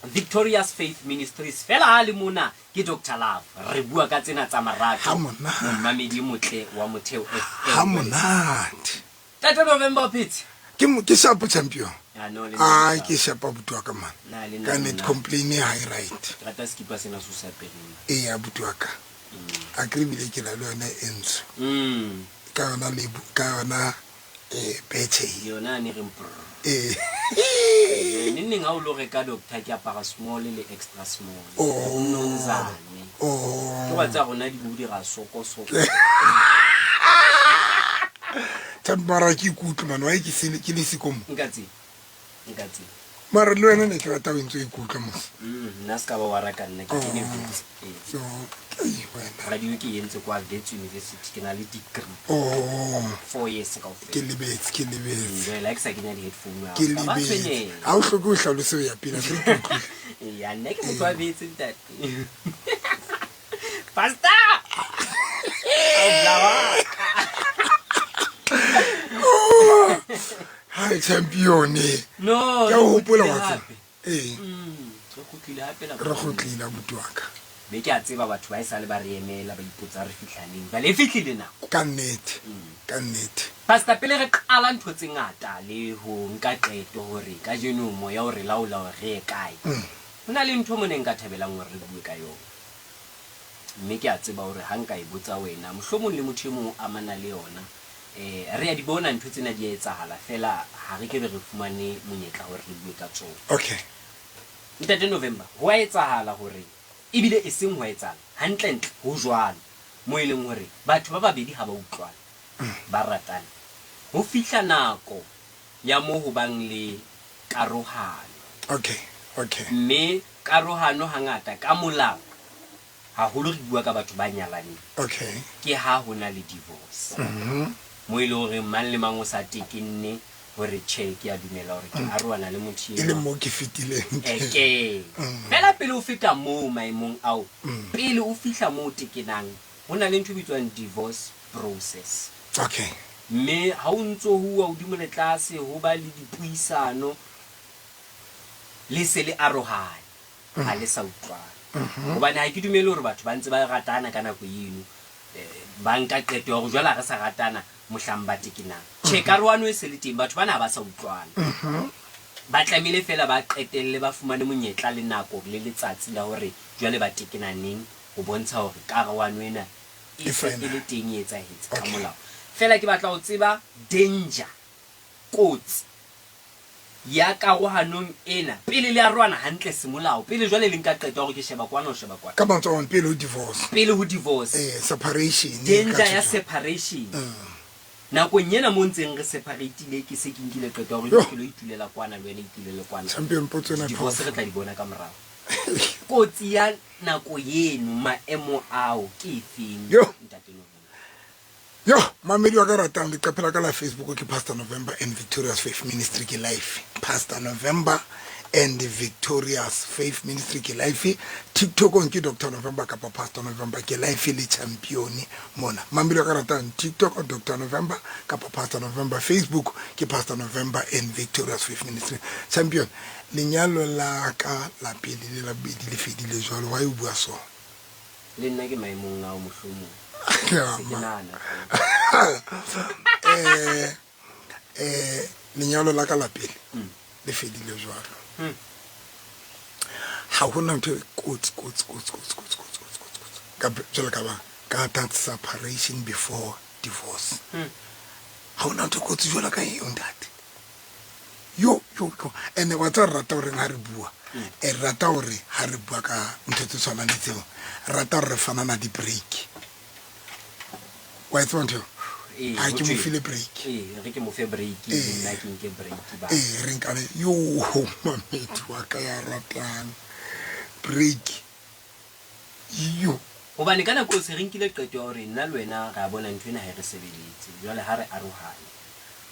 Victorious Faith Ministries. Fela ha le mona ke Doctor Love. Re bua ka tsena tsa marato. Ha monate. Momamedi e motle wa Motheo FM. Ha monate. Tate November o phetse? Ke mo ke sharp champion. Ah, no, le nna Ai ke ke sharp abuti wa ka man. Na, le nna Ka ke net monate. complain ha e right. Ke rata sekipa sena se o se apereng. Ee abuti wa ka. A kere ebile ke na le yona e ntsho. Ka yona lebu ka yona eh betjhe e. Yona ne reng prr. Ee. Neng neng ha o lo reka doctor ke apara small le extra small. Oh. Nonzane. Oh. Ke wa tsa rona di bo di ra soko soko. Tshampi mara ke ikutlwe man why ke sele ke le siko mo. Nka tseba. Nka tseba. Mara le wena ne ke rata o ntse o ikutlwa mos. Nna se ka ba wa raka nna ke kene Wits. Ee. So ei wena. Radio ke e entse kwa Wits University ke na le degree. Oh. 4 years kaofela. Ke lebetse ke lebetse. Jwale ha ke sa kenya di-headphone ha Ke o ska ba lebetse. tshwenyeha. Ha o hloke ho hlalose ho ya pele akere ke utlwile. Eya nna ke motho wa Wits ntate. Pastor! Hi champion. No, Ke a o hopola wa tseba. hape. Ee. Re kgutlile hape la. Re kgutlile abuti wa ka. Be ke a tseba batho ba e sale ba re emela ba ipotsa re fihla neng. Jwale e fihlile nako. Ka nnete. Ka nnete. Pastor pele re qala ntho tse ngata le ho nka qeto hore kajeno moya o re laola hore re ye kae. Ho na le ntho mona e nka thabelang hore re bue ka yona. Mme ke a tseba hore ha nka e botsa wena, mohlomong le motho e mong o amana le yona. Re a di bona ntho tsena di a etsahala, feela ha re ke be re fumane monyetla hore re bue ka tsona. Okay. Ntate November, ho a etsahala hore, ebile eseng ho a etsahala, hantle-ntle ho jwalo, moo e leng hore batho ba babedi ha ba utlwane, ba ratana, ho fihla nako ya moo ho bang le karohano. Okay, okay. Mme karohano hangata ka molao, haholo re bua ka batho ba nyalaneng, Okay. ke ha ho na le divorce. Moo e leng hore mang le mang o sa tekenne hore tjhe, ke a dumela hore ke arohana le motho E leng enwa. moo ke fetileng teng. Eke. Feela pele o feta moo maemong ao, pele o fihla moo o tekenang, ho na le ntho e bitswang divorce process. Okay. Mme ha o ntso ho uwa hodimo le tlase, ho ba le dipuisano, le se le arohane, ha le sa utlwana. Hobane ha ke dumele hore batho ba ntse ba ratana ka nako eno, ba nka qeto ya hore jwale ha re sa ratana mohlang ba tekenang. Tjhe, karohano e se le teng, batho bana ha ba sa utlwana. Ba tlamehile feela ba qetelle ba fumane monyetla le nako le letsatsi la hore jwale ba tekena neng ho bontsha hore karohano ena e se e le teng e etsahetse ka molao. Feela ke batla ho tseba danger, kotsi ya karohanong ena pele le arohana hantle semolao, pele jwale le nka qeto ya hore ke sheba kwana o sheba kwana. Ka mantswe a mang, pele ho divorce. Pele ho divorce. Eh, separation. Danger ya separation. Nakong ena mo ntseng re separate-ile ke se ke nkile qeto ya hore ke lo itulela kwana le wena itulele kwana. Champion potso ena e Divorce re tla di bona ka morao. Kotsi ya nako eno, maemo ao ke efeng Yo. Ntate November? Yo, mamedi wa ka ratang leqephe la ka la Facebook ke Pastor November and Victorious Faith Ministry ke life. Pastor November and Victorious Faith Ministry ke life. TikTokong ke Dr. November kapa Pastor November ke life le champion mona. Mamedi wa ka ratang TikTok Dr. November kapa Pastor November, Facebook ke Pastor November and Victorious Faith Ministry. Champion, Lenyalo la ka la pele le la bobedi le fedile jwalo, why o bua so? Le nna ke maemong ao mohlomong. Se ke nahana Eh, eh, lenyalo la ka la pele le fedile jwalo. Ha hona ntho e kotsi, kotsi, kotsi, kotsi, kotsi, kotsi, kotsi, kotsi, kotsi. Ka, jwalo ka ba, ka that separation before divorce. Ha hona ntho e kotsi jwalo ka eo, ntate. Yo, yo, yo. Ene wa tseba re rata horeng ha re bua? E re rata hore ha re bua ka ntho tse tshwanang le tseo, re rata hore re fanana di-break. Wa e tseba ntho eo? Ee, Ha ho ke mo thwe, file break. Ee, re ke mo fe break, le nna ke nke break ba. Ee, re nkane. Yo, mamedi wa ka ya ratang. Break. Iyo. Hobane ka nako eo se re nkile qeto ya hore nna le wena re a bona ntho ena ha e re sebeletse, jwale ha re arohane.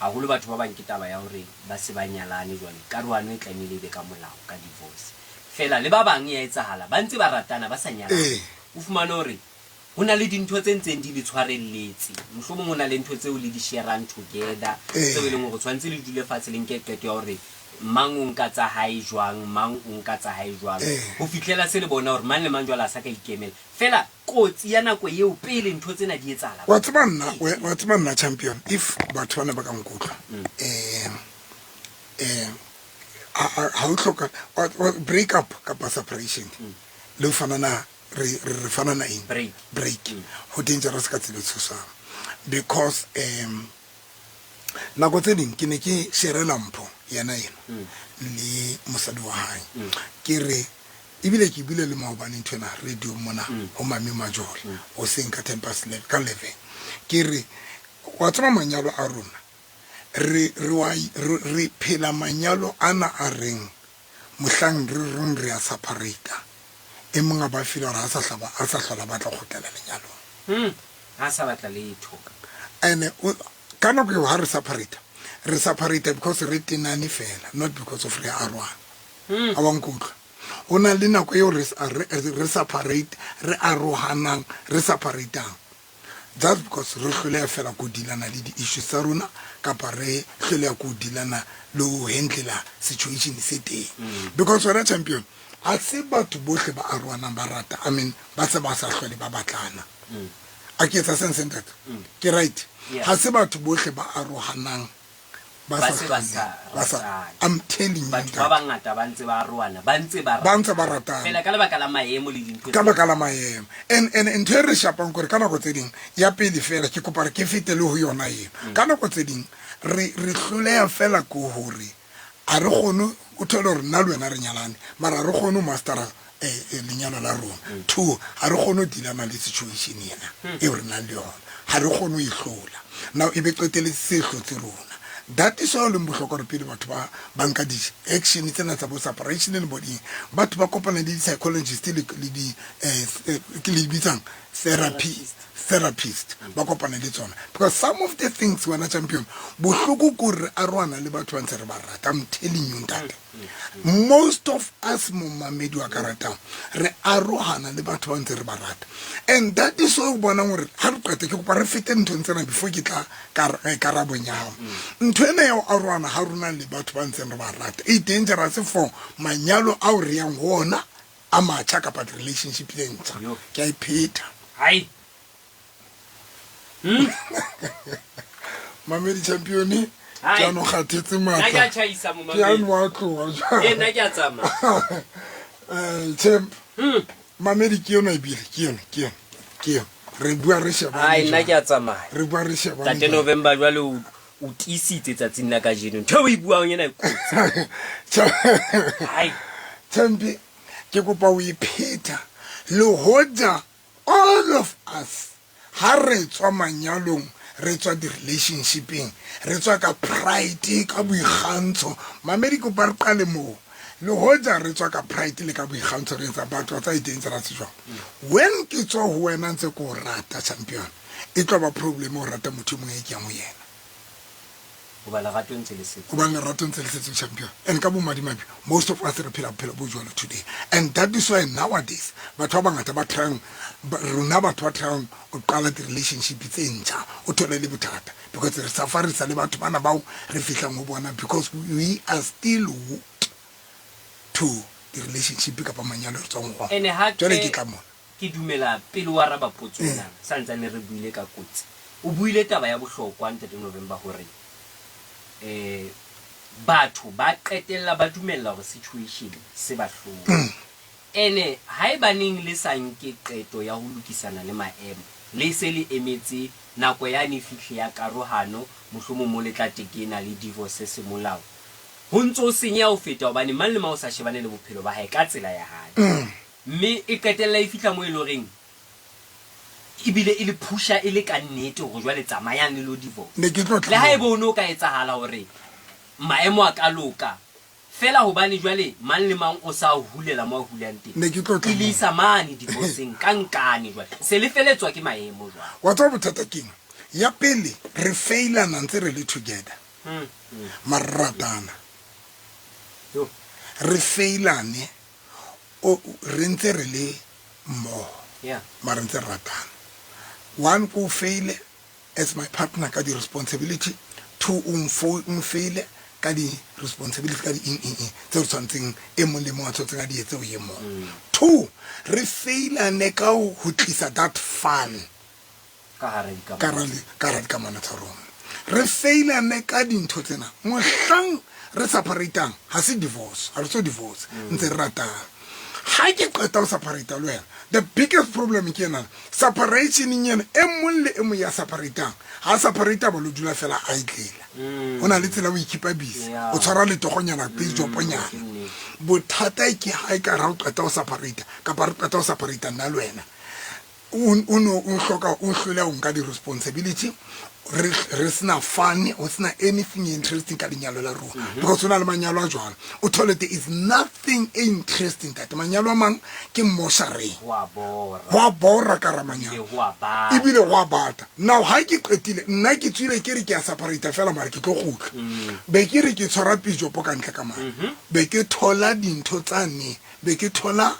Haholo batho ba bang ke taba ya hore ba se ba nyalane jwale karohano e tlamehile e be ka molao, ka divorce. Feela le ba bang e a etsahala ba ntse ba ratana ba sa nyalana. O fumane hore ho na le dintho tse ntseng di le tshwarelletse, mohlomong ho na le ntho tseo le di share-ang together, tseo e leng hore tshwanetse le dule fatshe le nke qeto ya hore mang o nka tsa hae jwang, mang o nka tsa hae jwang, ho fihlela se le bona hore mang le mang jwale a sa ka ikemela. Feela kotsi ya nako eo pele ntho tsena di etsahala. Wa tseba nna, wa tseba nna champion, if batho bana ba ka nkutlwa, um um ha o hloka break up kapa separation, le ho fanana re re fanana eng? Break. Break. Ho dangerous ka tsela e tshosang because um Nako tse ding ke ne ke sherela Mpho yena ena le mosadi wa hae. Ke re ebile ke buile le maobane ntho ena radio mona ho Mami Majole hoseng ka ten past eleven ka 11. Ke re wa tseba manyalo a rona re re wa re phela manyalo ana a reng mohlang re reng re a separata e mong a ba feel-a hore ha sa hlaba a sa hlola batla kgutlela lenyalong. Ha sa batla letho. Ene ka nako eo ha re separata re separata because re tenane fela not because of re arohana. A wa nkutlwa? Ho na le nako eo re re separate re arohanang re separatang just because re hloleha fela ko dealana le di-issues tsa rona kapa re hloleha ko dealana le ho handlela situation se teng. Because wena champion ha se batho bohle ba arohanang ba rata I mean ba se ba sa hlole ba batlana. A ke etsa sense ntate? Ke right? Ha se batho bohle ba arohanang ba Ba sa se ba hlole sa ba sa ratane. I'm telling you Batho ba ntate. bangata ba ntse ba arohana, ba ntse ba Ba ntse ba ratana. ratana. Feela ka lebaka la maemo le dintho Ka tse baka la maemo. And and ntho e re shapang kore ka nako tse ding ya pele fela ke kopa re ke fete le ho yona eo. Ka nako tse ding re re hloleha fela ko hore A re kgone, o thole gore nna le wena re nyalane, mara a re kgone go mastera lenyalo la rona. Two, ga re kgone go dealana le situation ena eo re nang le yona. Ga re kgone go e hlola. Now e be qeteletse se hlotse rona. That is why ho leng bohlokwa gore pele batho ba ba nka di-action tsena tsa bo separation le bo eng, batho ba kopane le di-psychologist le le di ke le di bitsang therapy therapist ba kopane le tsona because some of the things wena champion bohloko ko re arohana le batho ba ntse re ba rata. I'm telling you ntate, most of us momamedi wa ka ratang re arohana le batho ba ntse re ba rata, and that is why o bonang gore ha re qete ke kopa re fete nthong tsena before ke tla karabong ya gago. Ntho ena ya go arohana ga rona le batho ba ntseng re ba rata e dangerous for manyalo ao re yang go ona a matjha kapa di-relationship tse ntjha. Ke a e phetha. Hai. Mamedi champion ke ano kgathetse matla. Ke a tjhaisa mo mamedi. Ke ano a tloha jwale. Ee nna ke a tsamaya. Champ. Mamedi ke yona ebile ke yona ke yona ke yona. Re bua re shebane. Ai nna ke a tsamaya. Re bua re shebane. Tate November jwale o o tiisitse tsatsing la kajeno. Ntho e o e buang ena e kotsi. Hai. Champi ke kopa o e pheta le hoja all of us ha re tswa manyalong re tswa di-relationshipeng re tswa ka pride ka boikgantsho mamedi kopa re qale moo le hoja re tswa ka pride le ka boikgantsho re etsa batho ba tsa e teng tsela se jwang when ke tswa ho wena ntse ke o rata champion e tlo ba problem o rata motho e mongwe e ke yang ho yena. Hoba lerato ntse le setse. Hobane lerato ntse le setse champion. And ka bomadimabe most of us re phela bophelo bo jwalo today. And that is why nowadays batho ba bangata ba tryang rona batho ba tryang ho qala di-relationship tse ntjha o thole le bothata because re safarisa le batho bana bao re fihlang ho bona because we are still hooked to di-relationship kapa manyalo re tswang ho ona. Jwale ke tla mona. Ke dumela pele o araba potso ena, sa ntsane re buile ka kotsi. O buile taba ya bohlokwa Ntate November hore um batho ba qetella ba dumella hore situation se ba hlole. Ene haebaneng le sa nke qeto ya ho lokisana le maemo, le se le emetse nako yane e fihle ya karohano, mohlomong mo le tla tekena le divorce semolao, ho ntso ho senyeha ho feta hobane mang le mang o sa shebane le bophelo ba hae ka tsela ya hae. Mme e qetella e fihla moo e le horeng ebile e le phusha e le ka nnete hore jwale tsamayang le lo divorce. Ne ke tlo tla Le moo. haeba o ne o ka etsahala hore maemo a ka loka, feela hobane jwale mang le mang o sa hulela mo a hulang teng, Ne ke tlo tla e le moo. isa mane divorceng ka nkane jwale. Se le feletswa ke maemo jwale. Wa tseba bothata keng? Ya pele, re failana ntse re le together. Mara re ratana. Yo. Re failane O, re ntse re le mmoho, Yeah. mara ntse re ratana. One, ke o faile as my partner ka di-responsibility. Two, o nfo, o nfeile ka di-responsibility ka di eng eng eng tse re tshwanetseng e mong le mong a tshwanetseng a di etse ho e mong. Two, re failane ka ho tlisa that fun Ka hara ka hara dikamano tsa rona. Re failane ka dintho tsena. Mohlang re separatang, ha se divorce, ha re so divorce, ntse re ratana. Ha ke qeta ho separata le wena, the biggest problem ke ena, separationeng ena, e mong le e mong ya separatang, ha separata ba lo dula fela a itlela. Ho na le tsela o ikeepa busy, o tshwara letogonyana, pejoponyana. Bothata ke ha e ka re ha o qeta ho separata, kapa re qeta ho separata nna le wena, o no o hloka o hloleha ho nka di-responsibility, re re sena fun, ho sena anything interesting ka lenyalo la rona, because ho na le manyalo a jwalo o thole there is nothing interesting tate. Manyalo a mang ke moshareng, Ho a bora. Ho a bora ka ra manyalo. Ebile ho a bata. Ebile ho a bata. Now ha ke qetile nna ke tswile ke re ke a separata fela mara ke tlo kgutla, be ke re ke tshwara pijopo ka ntle ka mane, be ke thola dintho tsane, be ke thola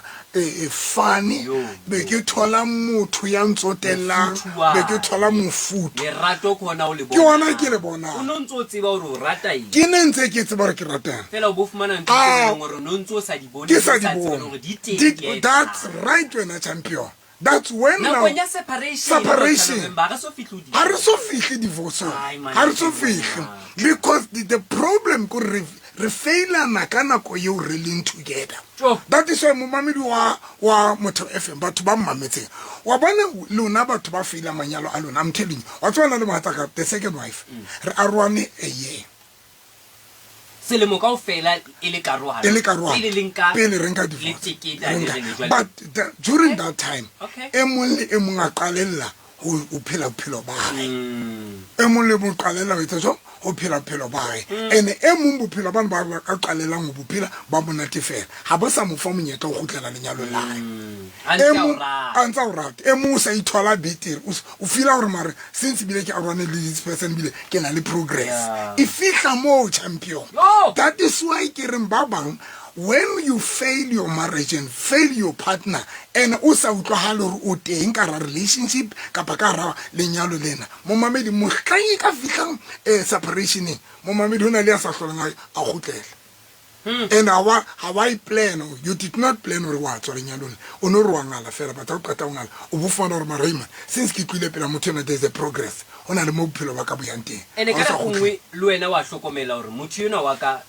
fane, be ke thola motho ya ntsotellang, be ke thola mofuthu. Lerato ke hona o le Ke hona ke le bonang. O no ntse o tseba hore o rata eng. Ke ne ntse ke tseba hore ke ratang. Fela o bo fumana ntho tse leng hore o no ntse o sa di bone, Ke sa di tsebe bone. hore di teng, di a That's etsahala. right wena champion. That's when now Nakong ya separation, Separation. November, ha re so fihle ho Ha re so fihle divorce-ong. Ai, man, Ha re so ke fihle. bona. Because the problem ko re failana ka nako eo re leng together. Tjo. That is why momamedi wa Motheo FM, batho ba mmametseng, wa bona lona batho ba faila manyalo a lona, I'm telling you, wa tseba nna le mohatsaka, the second wife, re arohane a year. Selemo kaofela e le karohano. E le karohano. Pele le nka Pele re nka le divorce. teketa Re le nka. re le jwale. But during that time, e mong le e mong a qalella ho phela bophelo ba hae. E mong le mong qalella ho etsa jwang? Ho phela bophelo ba hae. Ene e mong bophelo bana ba a qalellang ho bophela ba monate fela. Ha bo sa mo fa monyetla ho kgutlela lenyalong la hae. A ntse E a o mong rata. a ntse a o rata. E mong o sa ithola betere. O feela hore mare since bile ke arohane le this person bile ke na le progress. E fihla moo champion. Yo! That is why ke reng ba bang, when you fail your marriage and fail your partner and o sa utlwahale hore o teng ka hara relationship kapa ka hara lenyalo lena, momamedi, mohlang e ka fihlang separationeng, momamedi, ho na le ya sa hlolang a kgutlela. And ha wa e plan, you did not plan hore wa tswa lenyalong, o no re wa ngala fela, but ha o qeta ho ngala o bo fumana hore mara ima since ke tlohile pela motho ena, there is a progress, ho na le mo bophelo ba ka bo yang teng. Ene Ha o ka sa nako kgutle. nngwe le wena wa hlokomela hore motho enwa wa ka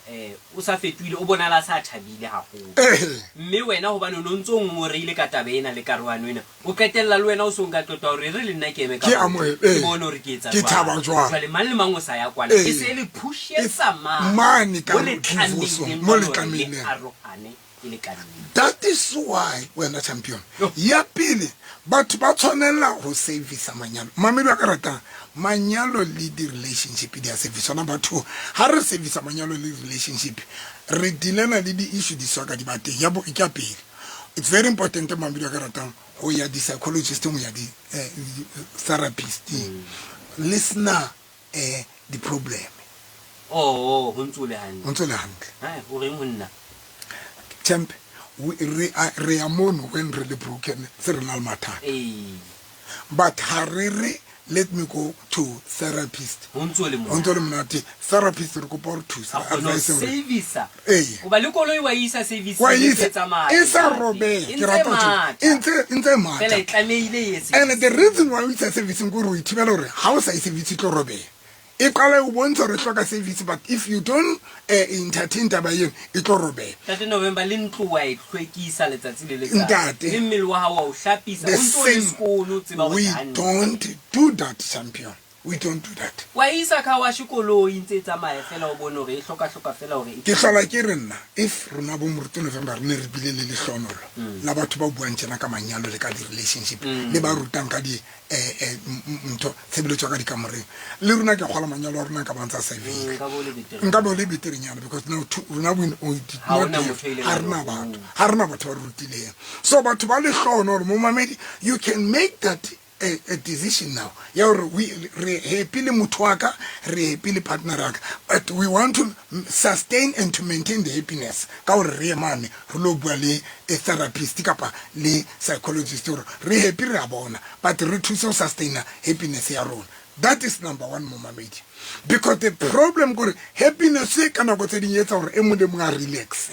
o sa fetohile, o bonala a sa thabile haholo. Mme wena hobane o no ntso ngongoreile ka taba ena le karohano ena, o qetella le wena o so nka qeto ya hore e re le nna ke eme ka Ke maoto, amohele, ke ee. bone hore ke etsa Ke jwang. thaba jwang. Jwale mang le mang o sa ya kwana. E se le pushetsa mane Mane ka mo le divorce-ong, tlamehileng mo le hore le tlamehileng. arohane e le ka nnete. That is why wena champion, Yo. ya pele batho ba tshwanela ho servisa manyalo. Mamedi wa ka ratang, manyalo le di-relationship di a service. Number two, ha re servisa manyalo le relationship, re dealana le di-issue di soka di ba teng. Ya bo, ke ya pele. It's very important, mamedi wa ka ratang, ho ya di-psychologist, ho ya di-therapist. Le sena di-problem. Oh, ho ntso le hantle. Ho ntso le hantle. Hai, o reng ho nna? Champ, re ya mono when re le broken, se re na le mathata. But ha re re let me go to therapist. Ho ntso le Ho ntso le monate. Therapist re kopa hore thusa, A kgone ho advice hore servisa. Ee. Hoba le koloi wa isa service Wa e isa. ntse tsamaya. E sa robeha. E Ke ntse rata ho tjho. matha. E ntse matha. Fela e tlamehile e ye And the reason why o isa servicing ke hore o ithibela hore ha o sa e service e tlo robeha. E qala e o bontsha hore e hloka service, but if you don't entertain taba eno, e tlo robeha. Ntate November, le ntlo wa e hlwekisa letsatsi le letsatsi. Ntate. Le mmele wa hao wa o hlapisa. The O ntso o le same. sekolo, o tseba hore We ke hantle. don't do that, champion. We don't do that. Wa isa car wash koloi ntse e tsamaya fela, o bone hore e hloka hloka fela hore e Ke hlola ke re nna, if rona bo Moruti November re ne re bile le lehlohonolo la batho ba buang tjena ka manyalo le ka di-relationship, le ba rutang ka di ntho tshebeletso ya ka dikamoreng, le rona ke kgola manyalo a rona ka ba ntsa survey. Nka bo le betere. Nka bo le beterenyana, because now rona we did Ha not hona have, motho a ileng ha a rena re batho, ha rena batho ba re rutileng. So batho ba lehlohonolo, momamedi, you can make that a decision now ya hore re happy le motho wa ka, re happy le partner ya ka, but we want to sustain and to maintain the happiness ka hore re ye mane re lo bua le a therapist kapa le psychologist hore re happy, re a bona, but re thuse ho sustaina happiness ya rona. That is number one, momamedi, because the problem kore happiness e ka nako tse ding e etsa hore e mong le mong a relax.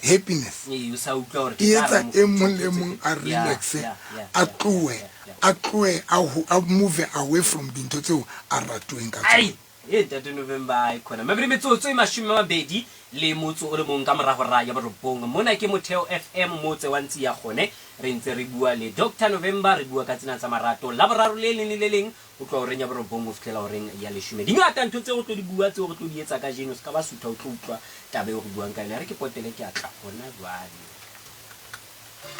Happiness Ee, o sa utlwa hore ke e ka etsa hara e mofuthu, mong le tse- mong a Yeah, relaxe, yeah, yeah, a yeah, tlohe, yeah, yeah. a tlohe, a ho- a move away from dintho tseo a ratuweng ka tsona. Ai, e ntate November ai khona. Mabedi metsotso e 21 o le mong ka mora hora ya borobong. Mona ke Motheo FM motse wa ntsi ya kgone. Re ntse re bua le Dr. November, re bua ka tsena tsa marato. Laboraro le leng le le leng ho tloha horeng ya borobong ho fihlela horeng ya leshome. Di ngata ntho tseo re tlo di bua, tseo re tlo di etsa kajeno. Se ka ba sutha o tlo utlwa taba eo re buang ka yona. E re ke potele ke a tla hona jwale.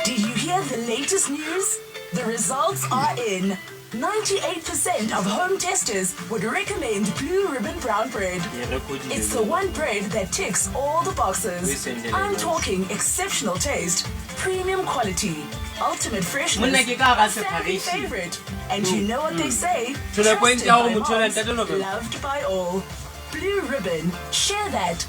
Did you hear the latest news? The results are in. 98% of home testers would recommend Blue Ribbon Brown Bread. It's the one bread that ticks all the boxes. I'm talking exceptional taste, premium quality, ultimate freshness, Monna ke ka hara a family separation. favorite. And you know what they say, To the point trusted ya hore by motho ena moms, ntate November. loved by all. Blue Ribbon, share that.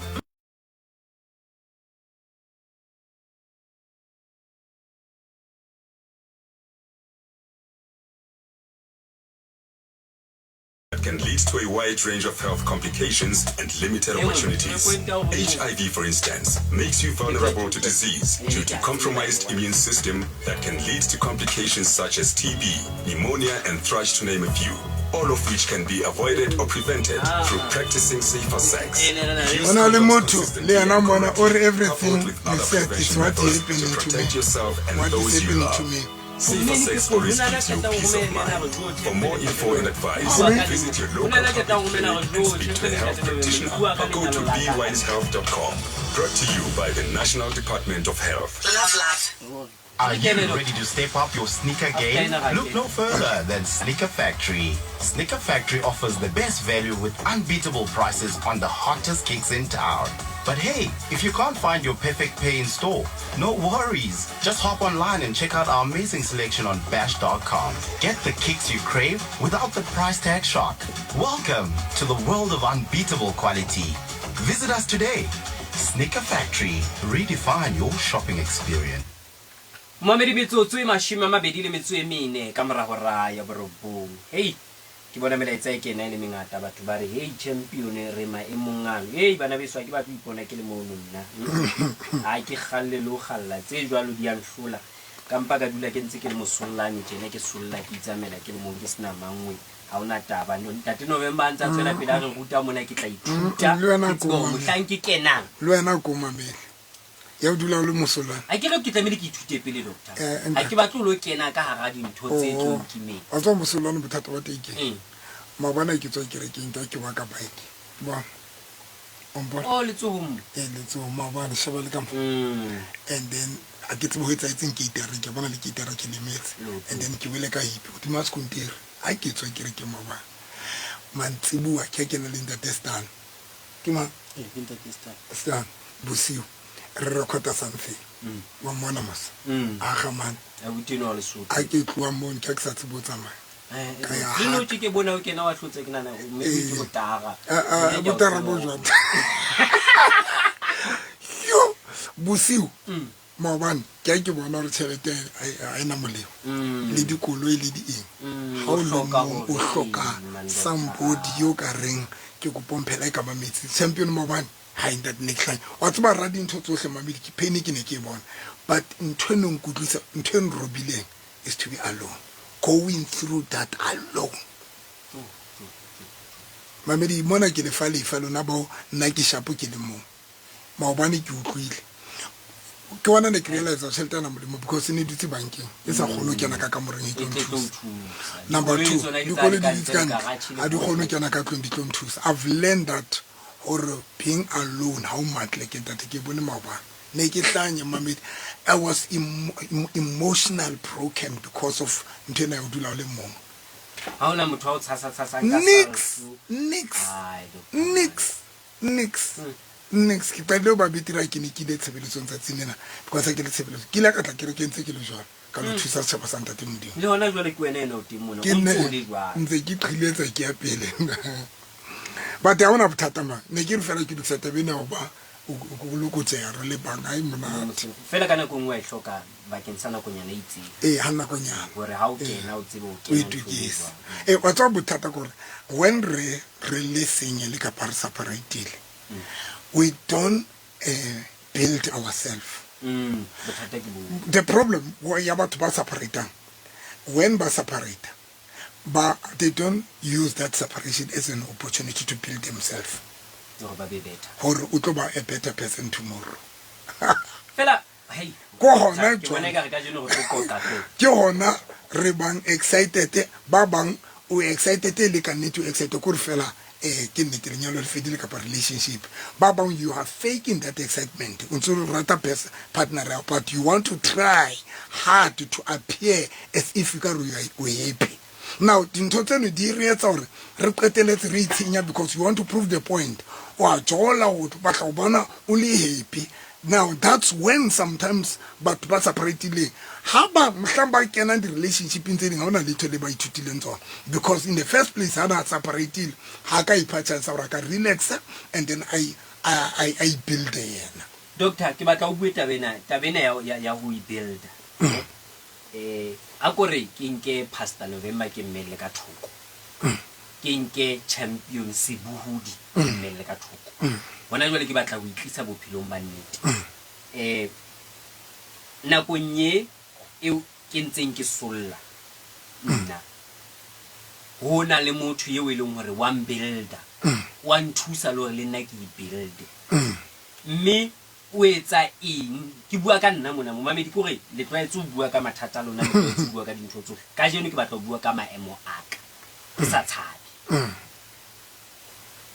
That can lead to a wide range of health complications and limited opportunities. HIV, for instance, makes you vulnerable to disease due to compromised immune system that can lead to complications such as TB, pneumonia, and thrush, to name a few, all of which can be avoided or prevented through practicing safer sex. Use Ho na le condoms motho consistently le yena and mona o re correctly, everything coupled with you other said is prevention what methods happening to to me. protect yourself and What is those you happening love. to me. Safer sex always gives you peace of mind. For more info and advice, visit your local public clinic and speak to a health practitioner or go to bewisehealth.com. Brought to you by the National Department of Health. Love life. Are you ready to step up your sneaker game? Look no further than Sneaker Factory. Sneaker Factory offers the best value with unbeatable prices on the hottest kicks in town. But hey, if you can't find your perfect pair in store, no worries. Just hop online and check out our amazing selection on bash.com. Get the kicks you crave without the price tag shock. Welcome to the world of unbeatable quality. Visit us today. Sneaker Factory, redefine your shopping experience. Momamedi, metsotso e 24 ka mora hora ya borobong. Hei, ke bona melaetsa e kena e le mengata. Batho ba re, hei champion, re maemong ano. Hei bana beso, ha ke batle ho ipona ke le mono nna. Ha ke kgalle le ho kgalla, tse jwalo di a nhlola. Ka mpa ka dula ke ntse ke le mosollane tjena, ke solla ke itsamela ke le mong, ke sena mangwe. Ha hona taba. Ntate November a ntse a tswela pele a re ruta mona, ke tla ithuta. Le wena Ke tsebe hore ko mohlang ke kenang. Le wena ko mamele. Ya o dula o le mosolwane. Ha ke re ke tlamehile ke ithute pele, doctor. Eh, Ha ke batle ho lo kena ka hara dintho tse tlo Oh, nkimeng. wa tseba mosolwane bothata ba teng ke Eng? Maobane ha ke tswa kerekeng ka ke wa ka bike. Bona. O mpona? Oh, letsohong mo. Eh, letsohong maobane sheba le ka mo. And then ha ke tsebe ho etsahetseng ke itereng, ke bona le ke itera ke lemetse. Leotong. And then ke wele ka hipe hodima sekontere. Ha ke tswa kerekeng maobane. Mantsibuwa ke ha kena le ntate Stan. Ke mang? Eh, ke ntate Stan. Stan bosiu re recorda something. Wa mmona mos. A ga man. Abuti enwa wa Lesotho. Ha ke tloha mono ke ha ke sa tsebe ho tsamaya. Eh, Ka ya le haka. no tje ke bona o kena wa hlotse ke nahana o maybe ke Eh. botara. Ah, ah, Mme ke a o botara tseba bo hore- jwang? Yo, bosiu maobane ke ha ke bona hore tjhelete ha ena molemo. Le dikoloi le di eng. Ha o O le hloka mong, o hore hloka eng, man, somebody yo ka reng ke kopa o mphela e ka ba metsi. Champion maobane ha e ntate ne ke hlanya. Wa tseba ra dintho tsohle mamedi ke pain ke ne ke e bona. But ntho e no nkutlwisa, ntho e nrobileng is to be alone. Going through that alone. Mamedi mona ke lefa lefa lona bao nna ke shapo ke le mong. Maobane ke utlwile. Ke bona ne ke realize tjhelete ena molemo because e ne dutse bankeng e sa kgone ho kena ka kamoreng e tlo E tle tlo nthusa. nthusa. Number Dikoloi two, tsona ke tsa dikoloi di ka dutse ntle ka le ntle. garage le Ha di kgone ho hohle. kena ka tlung di tlo nthusa. I've learned that hore being alone ha o matle ke ntate ke bone maobane. Ne ke hlanya mamedi. I was emotional broken because of ntho ena ya ho dula o le mong. Ha hona motho wa o tshasa tshasang ka Nix, sarso. nix, Ai, doctor. nix, nix, nix. Ke qadile ho ba betere ha ke ne ke ile tshebeletsong tsatsing lena, because ha ke le tshebeletsong ke ile ka tla kerekeng tse ke le jwalo, ka lo thusa setjhaba sa ntate Modimo. Le hona jwale ke wena ena o teng mona, Ke o nne ntse o le jwalo. ntse ke qhiletsa ke ya pele. But ha hona bothata mang. Ne ke re fela ke lokisa taba ena ya ho ba o lokotseha re le bang ha e monate. Fela ka nako e nngwe wa e hloka bakeng sa nakonyana e itseng. Ee, ha nakonyana. Hore ha o kena o tsebe o O kena nthong e itokise. jwang. Ee, wa tseba bothata ke hore when re re le single kapa re separatile, we don't build ourself. Bothata ke boo. The problem ya batho ba separatang, when ba separata, ba they don't use that separation as an opportunity to build themselves. Hore ba be better. Hore o tlo ba a better person tomorrow. Fela, hei, Ko hona ke bona jwale. ekare kajeno re tlo qoqa fela. Ke hona re bang excited, ba bang o excited e le ka nnete, o excited kore fela ke nnete lenyalo le fedile kapa relationship. Ba bang you are faking that excitement, o ntse o rata partner ya hao, but you want to try hard to appear as if you ka re o happy. Now dintho tseno di re etsa hore re qeteletse re itshenya because you want to prove the point. Wa jola, o batla ho bona o le happy. Now that's when sometimes batho ba separatileng ha ba mohlang ba kenang di-relationshipeng tse ding, ha hona letho le ba ithutileng tsona, because in the first place ha ba separatile ha ka ipha chance ya hore a ka relaxa and then a i-builde yena. Doctor, ke batla o bue taba ena, taba ena ya ho i-builda. A ko re ke nke Pastor November ke mmelle ka thoko. Ke nke Champion Sebohodi ke mmelle ka thoko. Hona jwale ke batla ho itlisa bophelong ba nnete. Nakong ye eo ke ntseng ke solla nna, ho na le motho eo e leng hore wa mbuilda, wa nthusa le hore le nna ke i-builde. Mme o etsa eng? Ke bua ka nna mona, momamedi, ke hore le tlwaetse ho bua ka mathata a lona, le tlwaetse ho bua ka dintho tsohle. Kajeno ke batla ho bua ka maemo a ka, ke sa tshabe.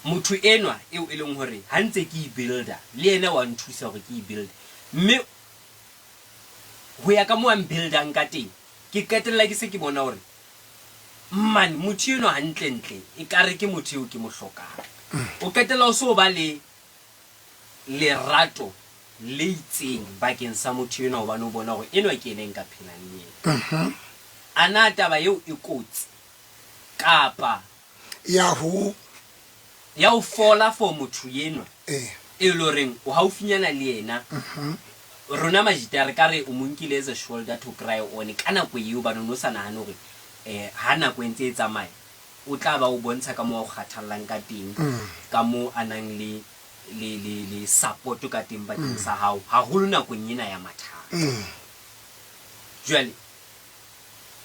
Motho enwa eo e leng hore ha ntse ke i-builda, le yena wa nthusa hore ke i-builde. Mme ho ya ka moo a mbuildang ka teng, ke qetella ke se ke bona hore man, motho enwa hantlentle ekare ke motho eo ke mo hlokang. O qetella o so ba le lerato le itseng bakeng sa motho enwa, hobane o bona hore enwa ke yena e nka phelang le yena. A na taba eo e kotsi kapa Ya ho ya ho fola for motho enwa e le horeng o haufinyana le yena? Rona majita re ka re o mo nkile as a shoulder to cry on ka nako eo, hobane o no sa nahane hore ha nako e ntse e tsamaya o tla ba o bontsha ka moo a o kgathallang ka teng, ka moo a nang le le le le support ka teng bakeng sa hao, haholo nakong ena ya mathata. Jwale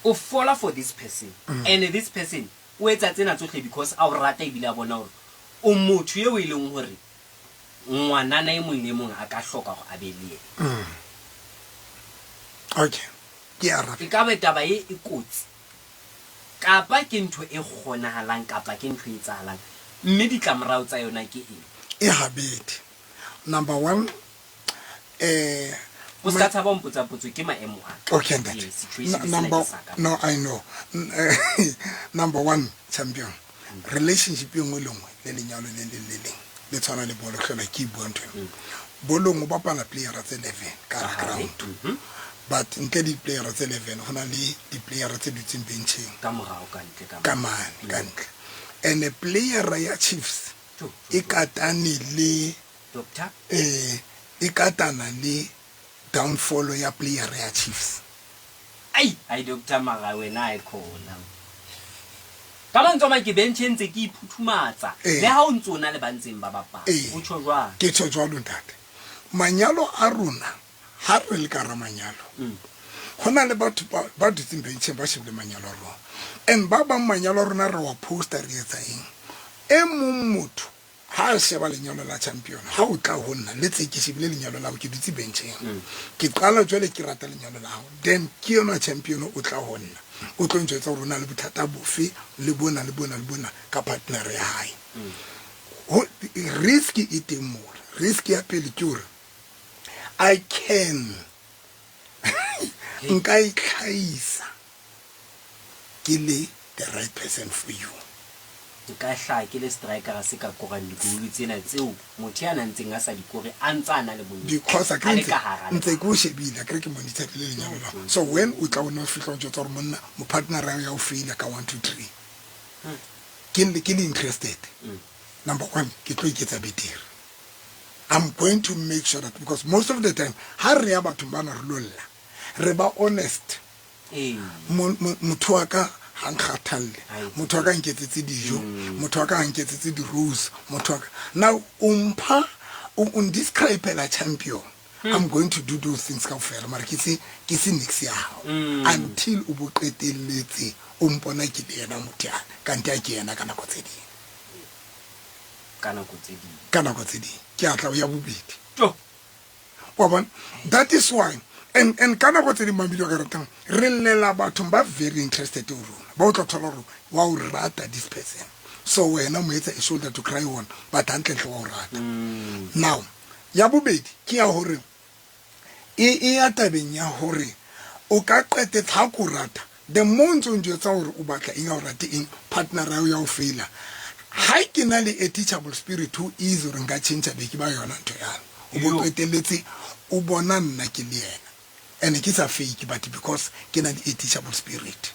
o fola for this person, and this person o etsa tsena tsohle because a o rata ebile a bona hore o motho eo e leng hore ngwanana e mong le e mong a ka hloka hore a be le yena. Okay, ke arabe. E ka be taba e e kotsi kapa ke ntho e kgonahalang kapa ke ntho e etsahalang, mme ditlamorao tsa yona ke eng? E habedi. Number one, O ska tshaba ho mpotsa potso, ke maemo a ka. Okay, ntate. Ee, situation sena Number ke sa ka. No, I know. Number one, champion. Relationship e nngwe le nngwe le lenyalo le leng le leng le tshwana le bolo, hlola ke e bua ntho eo. Bolong o bapala playera tse 11 ka hara ground. But ntle le di-playera tse 11, ho na le di-playera tse dutseng bencheng. Ka morao ka ntle ka Ka mane, ka ntle. And a playera ya Chiefs e katane le Doctor? E katana le downfall ya player ya Chiefs. Ai, ai doctor, mara wena ai khona. Ka mantswe a mang ke bench e ntse ke iphuthumatsa le ha o ntso na le ba ntseng ba bapala. O tjho jwang? Ke tjho jwalo ntate. Manyalo a rona ha re le ka hara manyalo, ho na le batho ba dutseng bencheng ba shebile manyalo a rona. And ba bang manyalo a rona re wa posta re etsa eng. E mong motho ha a sheba lenyalo la champion, ha o tla ho nna le tse ke shebile lenyalo la hao, ke dutse bencheng, ke qala jwale ke rata lenyalo la hao, then ke yona champion o tla ho nna o tlo ntjwetsa hore o na le bothata bofe le bona le bona le bona ka partner ya hae. Risk e teng mona. Risk ya pele ke hore I can nka itlhahisa ke le the right person for you. Nka hlaha ke le striker se ka korang digolo tsena tseo motho ya nang ntseng a sa di kore a ntsa a na le monyetla. Because a A le ka hara ntse ke o shebile, akere ke monitorile lenyalo la hao. So when o tla o no fihla o njwetsa hore monna mo partner ya o faila ka 1 2 3, ke le interested. Number one, ke tlo iketsa betere. I'm going to make sure that, because most of the time ha re ya bathong bana re lo lla, re ba honest. Motho wa ka ha nkgathalle, motho wa ka nketsetse dijo, motho wa ka ha nketsetse di-rose, motho wa ka now o mpha o ndescribela champion. I'm going to do those things kaofela, mara ke se ke se nix ya hao until o bo qetelletse o mpona ke le yena motho yana, kante a ke yena ka nako tse ding. Ka nako tse ding. Ka nako tse ding ke a tla o ya bobedi. Wa bona, that is why and ka nako tse ding, mabidi wa ka ratang, re llela bathong ba very interested ho rona, ba o tla thola gore wa o rata this person, so wena mo etsa a shoulder to cry on, but hantlentle wa o rata. Now ya bobedi ke ya hore e ya tabeng ya hore o ka qetetse ha ko rata, the more ntse o njwetsa hore o batla eng, ha o rate eng, partner ya hao ya o faila. Ha ke na le a teachable spirit who is hore nka change be ke ba yona ntho yana, o bo qetelletse o bona nna ke le yena, and ke sa fake, but because ke na le a teachable spirit,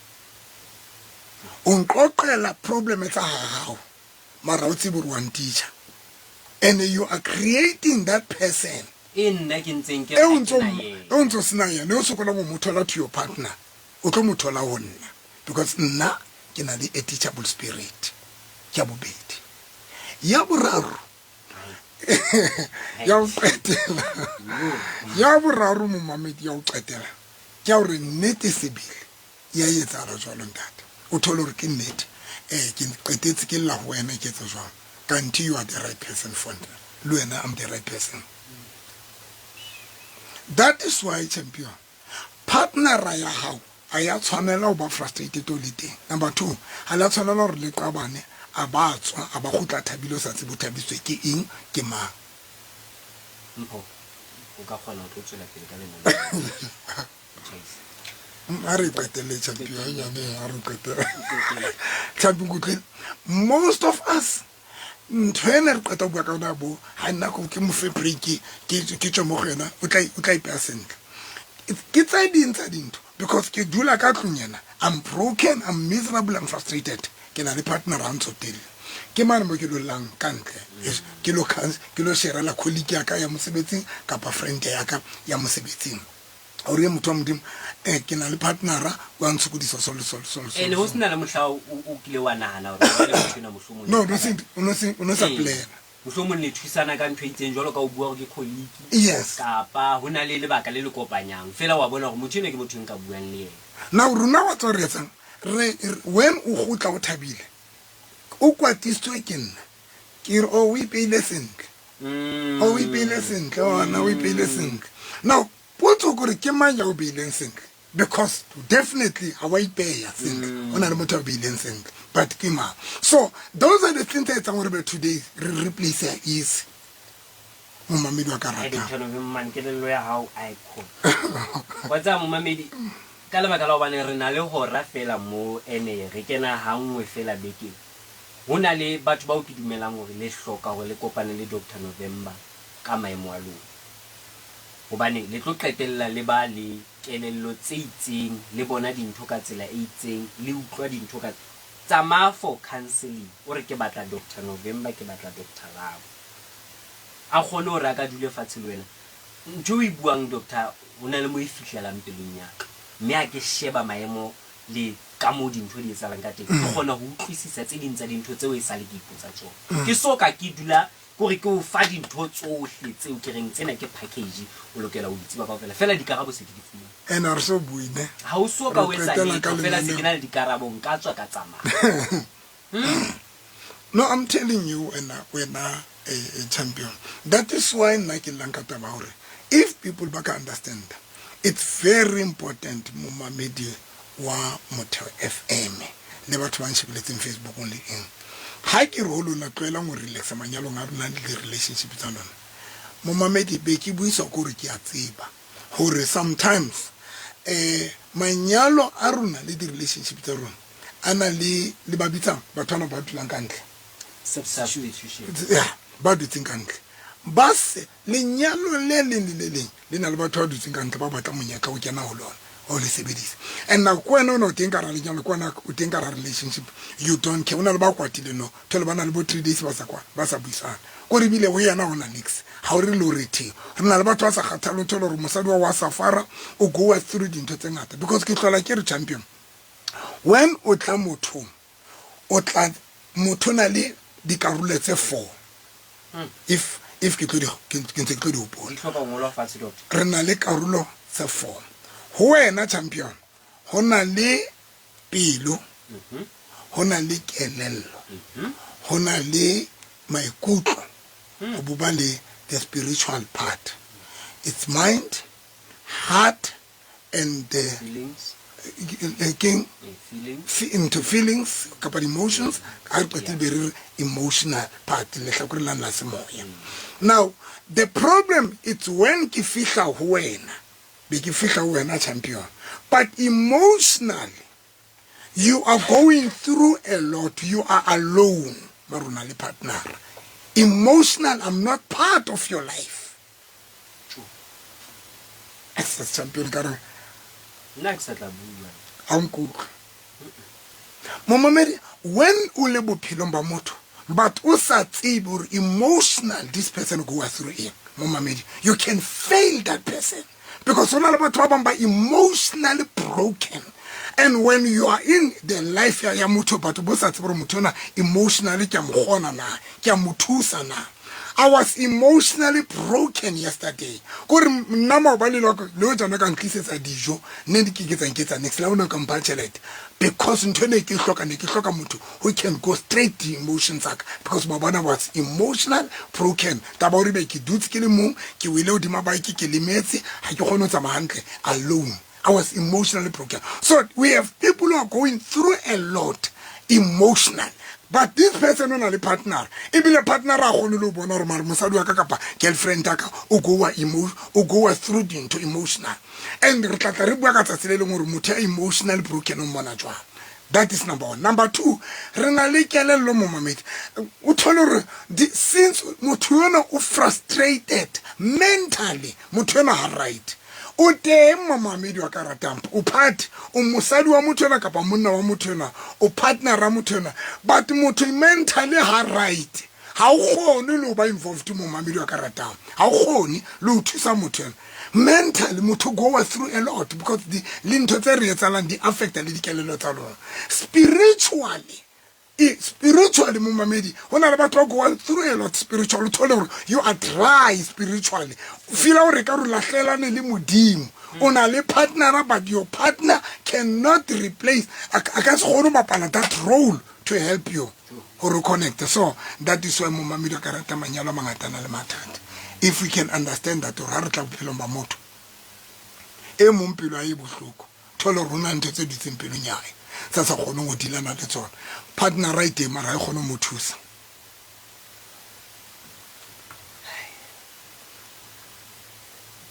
o nqoqela problem tsa hao, mara o tsebe hore wa nteacher, and you are creating that person e nna ke ntseng ke e re o ha ke ntso na e yena. o ntso sena yena, o sokolang ho mo thola to your partner, o tlo mo thola ho nna, because nna ke na le a teachable spirit. Ke ya bobedi. Ya boraro, ya ho qetela, ya boraro, momamedi, ya ho qetela ke ya hore nnete sebele ya etsahala jwalo, ntate, o thole hore ke nnete, ke qetetse ke lla ho wena, ke etsa jwang, kante you are the right person for nna, le wena I'm the right person. That is why, champion, partnera ya hao a ya tshwanela ho ba frustrated o le teng. Number two, ha le a tshwanela hore le qabane, a ba tswa, a ba kgutla thabile, o sa tsebe o thabisitswe ke eng, ke mang. Mpho, o ka kgona ho tlo tswela pele ka lenaneo. Chase. A re qetelle, champion, nyane, a re qetelle, champion. Kutlwile, most of us, ntho ena re qeta ho bua ka yona, bo ha nna ko ke mo fe break, ke tswe mo go yena, o tla ipeya sentle. Ke tse ding tsa dintho, because ke dula ka tlung yena, I'm broken, I'm miserable, I'm frustrated, ke na le partner ha ntsotelle, ke mane mo ke lo llang ka ntle, ke lo sharela colleague ya ka ya mosebetsing kapa friend ya ka ya mosebetsing, hore ye motho wa Modimo, ke na le partnera wa ntshokodisa so le so le so le so. Ene ho sena le mohla o kile wa nahana hore jwale motho enwa mohlomong No, no se, o no sa plana. Mohlomong le thusana ka ntho e itseng, jwalo ka o bua hore ke colleague, kapa ho na le lebaka le le kopanyang fela, wa bona hore motho enwa ke motho e nka buang le yena. Now rona wa tswa re etsang, re when o kgutla o thabile, o kwatisitswe ke nna, ke re o ipeile sentle, o ipeile sentle, ona o ipeile sentle. Now potso kore ke mang ya o beileng sentle? Because definitely ha wa ipeya sentle, o na le motho a beileng sentle, but ke mang? So those are the things tse etsang gore be today re replace ya easy, momamedi wa ka Hai, ratang. Dr. November, kelello ya hao a e khona wa tsaya, momamedi, ka lebaka la hobane re na le hora fela mo, ene re kena hanngwe fela bekeng. Ho na le batho bao ke dumelang hore le hloka hore le kopane le Dr November ka maemo a lona, hobane le tlo qetella le ba le kelello tse itseng, le bona dintho ka tsela e itseng, le utlwa dintho ka tsamaya for counseling, o re ke batla Dr November, ke batla Dr Labo, a kgone hore a ka dule fatshe le wena. Ntho o e buang, doctor, ho na le mo e fihlelang pelong ya ka, mme ha ke sheba maemo le ka moo dintho di etsahalang ka teng, ke kgona ho utlwisisa tse ding tsa dintho tseo e sale ke ipotsa tsona, ke so ka ke dula kore ke o fa dintho tsohle tseo ke reng tsena ke package, o lokela ho di tseba kaofela fela, dikarabo se ke di fumane. And a re so bue ne. Ha o so ka o Re etsa qetela ka letho fela, se lenaneo. ke na le dikarabo, nka tswa ka tsamaya. No, I'm telling you, wena a champion, that is why nna ke llang ka taba hore if people ba ka understand, it's very important, momamedi wa Motheo FM le batho ba nshebeletseng Facebookong le eng, ha ke re ho lona, tlohelang ho relaxa manyalong a lona le di-relationship tsa lona. Momamedi, be ke buiswa ke hore ke a tseba hore sometimes manyalo a rona le di-relationship tsa rona a na le ba bitsang batho bana ba dulang ka ntle. Substitution. Ya, ba dutseng ka ntle, ba se lenyalo le leng le le leng le na le batho ba dutseng ka ntle, ba batla monyetla o kena ho lona, o le sebedisa. And now ko wena o ne o teng ka hara lenyalo, ko wena o teng ka hara relationship, you don't care. O na le ba kwatile, no thole ba na le bo 3 days ba sa kwa, ba sa buisana, kore ebile ho yena hona nix. Ha o re le o rethe. Re na le batho ba sa kgathale o thole hore mosadi wa wa safara o goa through dintho tse ngata because ke hlola ke re champion. When o tla mothong o tla motho na le dikarolo tse four. If if ke tlo di ke ntse ke tlo di hopola. Di hloka ho ngolwa fatshe doctor. Re na le karolo tse four. Ho wena champion ho na le pelo, ho na le kelello, ho na le maikutlo, ho bo ba le the spiritual part. It's mind, heart and the Feelings. keng Feelings. Into feelings kapa emotions. Ha re qetile be re re emotional part lehlakore lane la semoya. Now the problem it's when ke fihla ho wena, be ke fihla ho wena champion, but emotionally you are going through a lot, you are alone, ba rona le partner. Emotional, I'm not part of your life. Access champion ka re Nna ke sa tla bua. Ha o nkutlwe. Momamedi, when o le bophelong ba motho but o sa tsebe hore emotional this person go through eng, momamedi, you can fail that person because ho na le batho ba bang ba emotionally broken. And when you are in the life ya motho but bo sa tsebe hore motho ona emotionally ke a mo kgona na, ke a mo thusa na. I was emotionally broken yesterday. Kore nna maobane le le hoja ne ka ntlisetsa dijo, nne di ke ke tsa nketsa next la o ne ka mpha tjhelete. Because ntho ne ke hloka, ne ke hloka motho who can go straight to emotions tsa ka. Because maobane I was emotional broken. Taba hore be ke dutse ke le mong, ke wele hodima bike, ke lemetse, ha ke kgone ho tsamaya hantle alone. I was emotionally broken. So we have people who are going through a lot emotional. But this person o na le partner. Ebile partner a kgone le ho bona hore mare mosadi wa ka kapa girlfriend ya ka o goa o goa through dintho emotional. And re tla tla re bua ka tsatsi le leng hore motho ya emotionally broken o mmona jwang. That is number one. Number two, re na le kelello momamedi. O thole hore since motho yona o frustrated mentally, motho yona ha right. O teng momamedi wa ka ratang, o part, o mosadi wa motho ena kapa monna wa motho ena, o partner ra motho ena, but motho mentally ha right. Ha o kgone le ho ba involved momamedi wa ka ratang. Ha o kgone le ho thusa motho ena. Mentally motho go through a lot because the le ntho tse re etsahalang di affecta le dikelello tsa lona. Spiritually, spiritually momamedi, ho na le batho ba going through a lot spiritually. O thole hore you are dry spiritually. O feel hore ka re lahlelane le Modimo. O na le partner but your partner cannot replace, a ka se kgone ho bapala that role to help you hore connect. So that is why momamedi a ka rata manyalo a mangata a na le mathata. If we can understand that hore ha re tla bophelong ba motho e mong pelo ya e bohloko, thole hore ho na le ntho tse dutseng pelong ya hae tsa sa kgoneng ho dealana le tsona. Partner e teng mara ha e kgone ho mo thusa.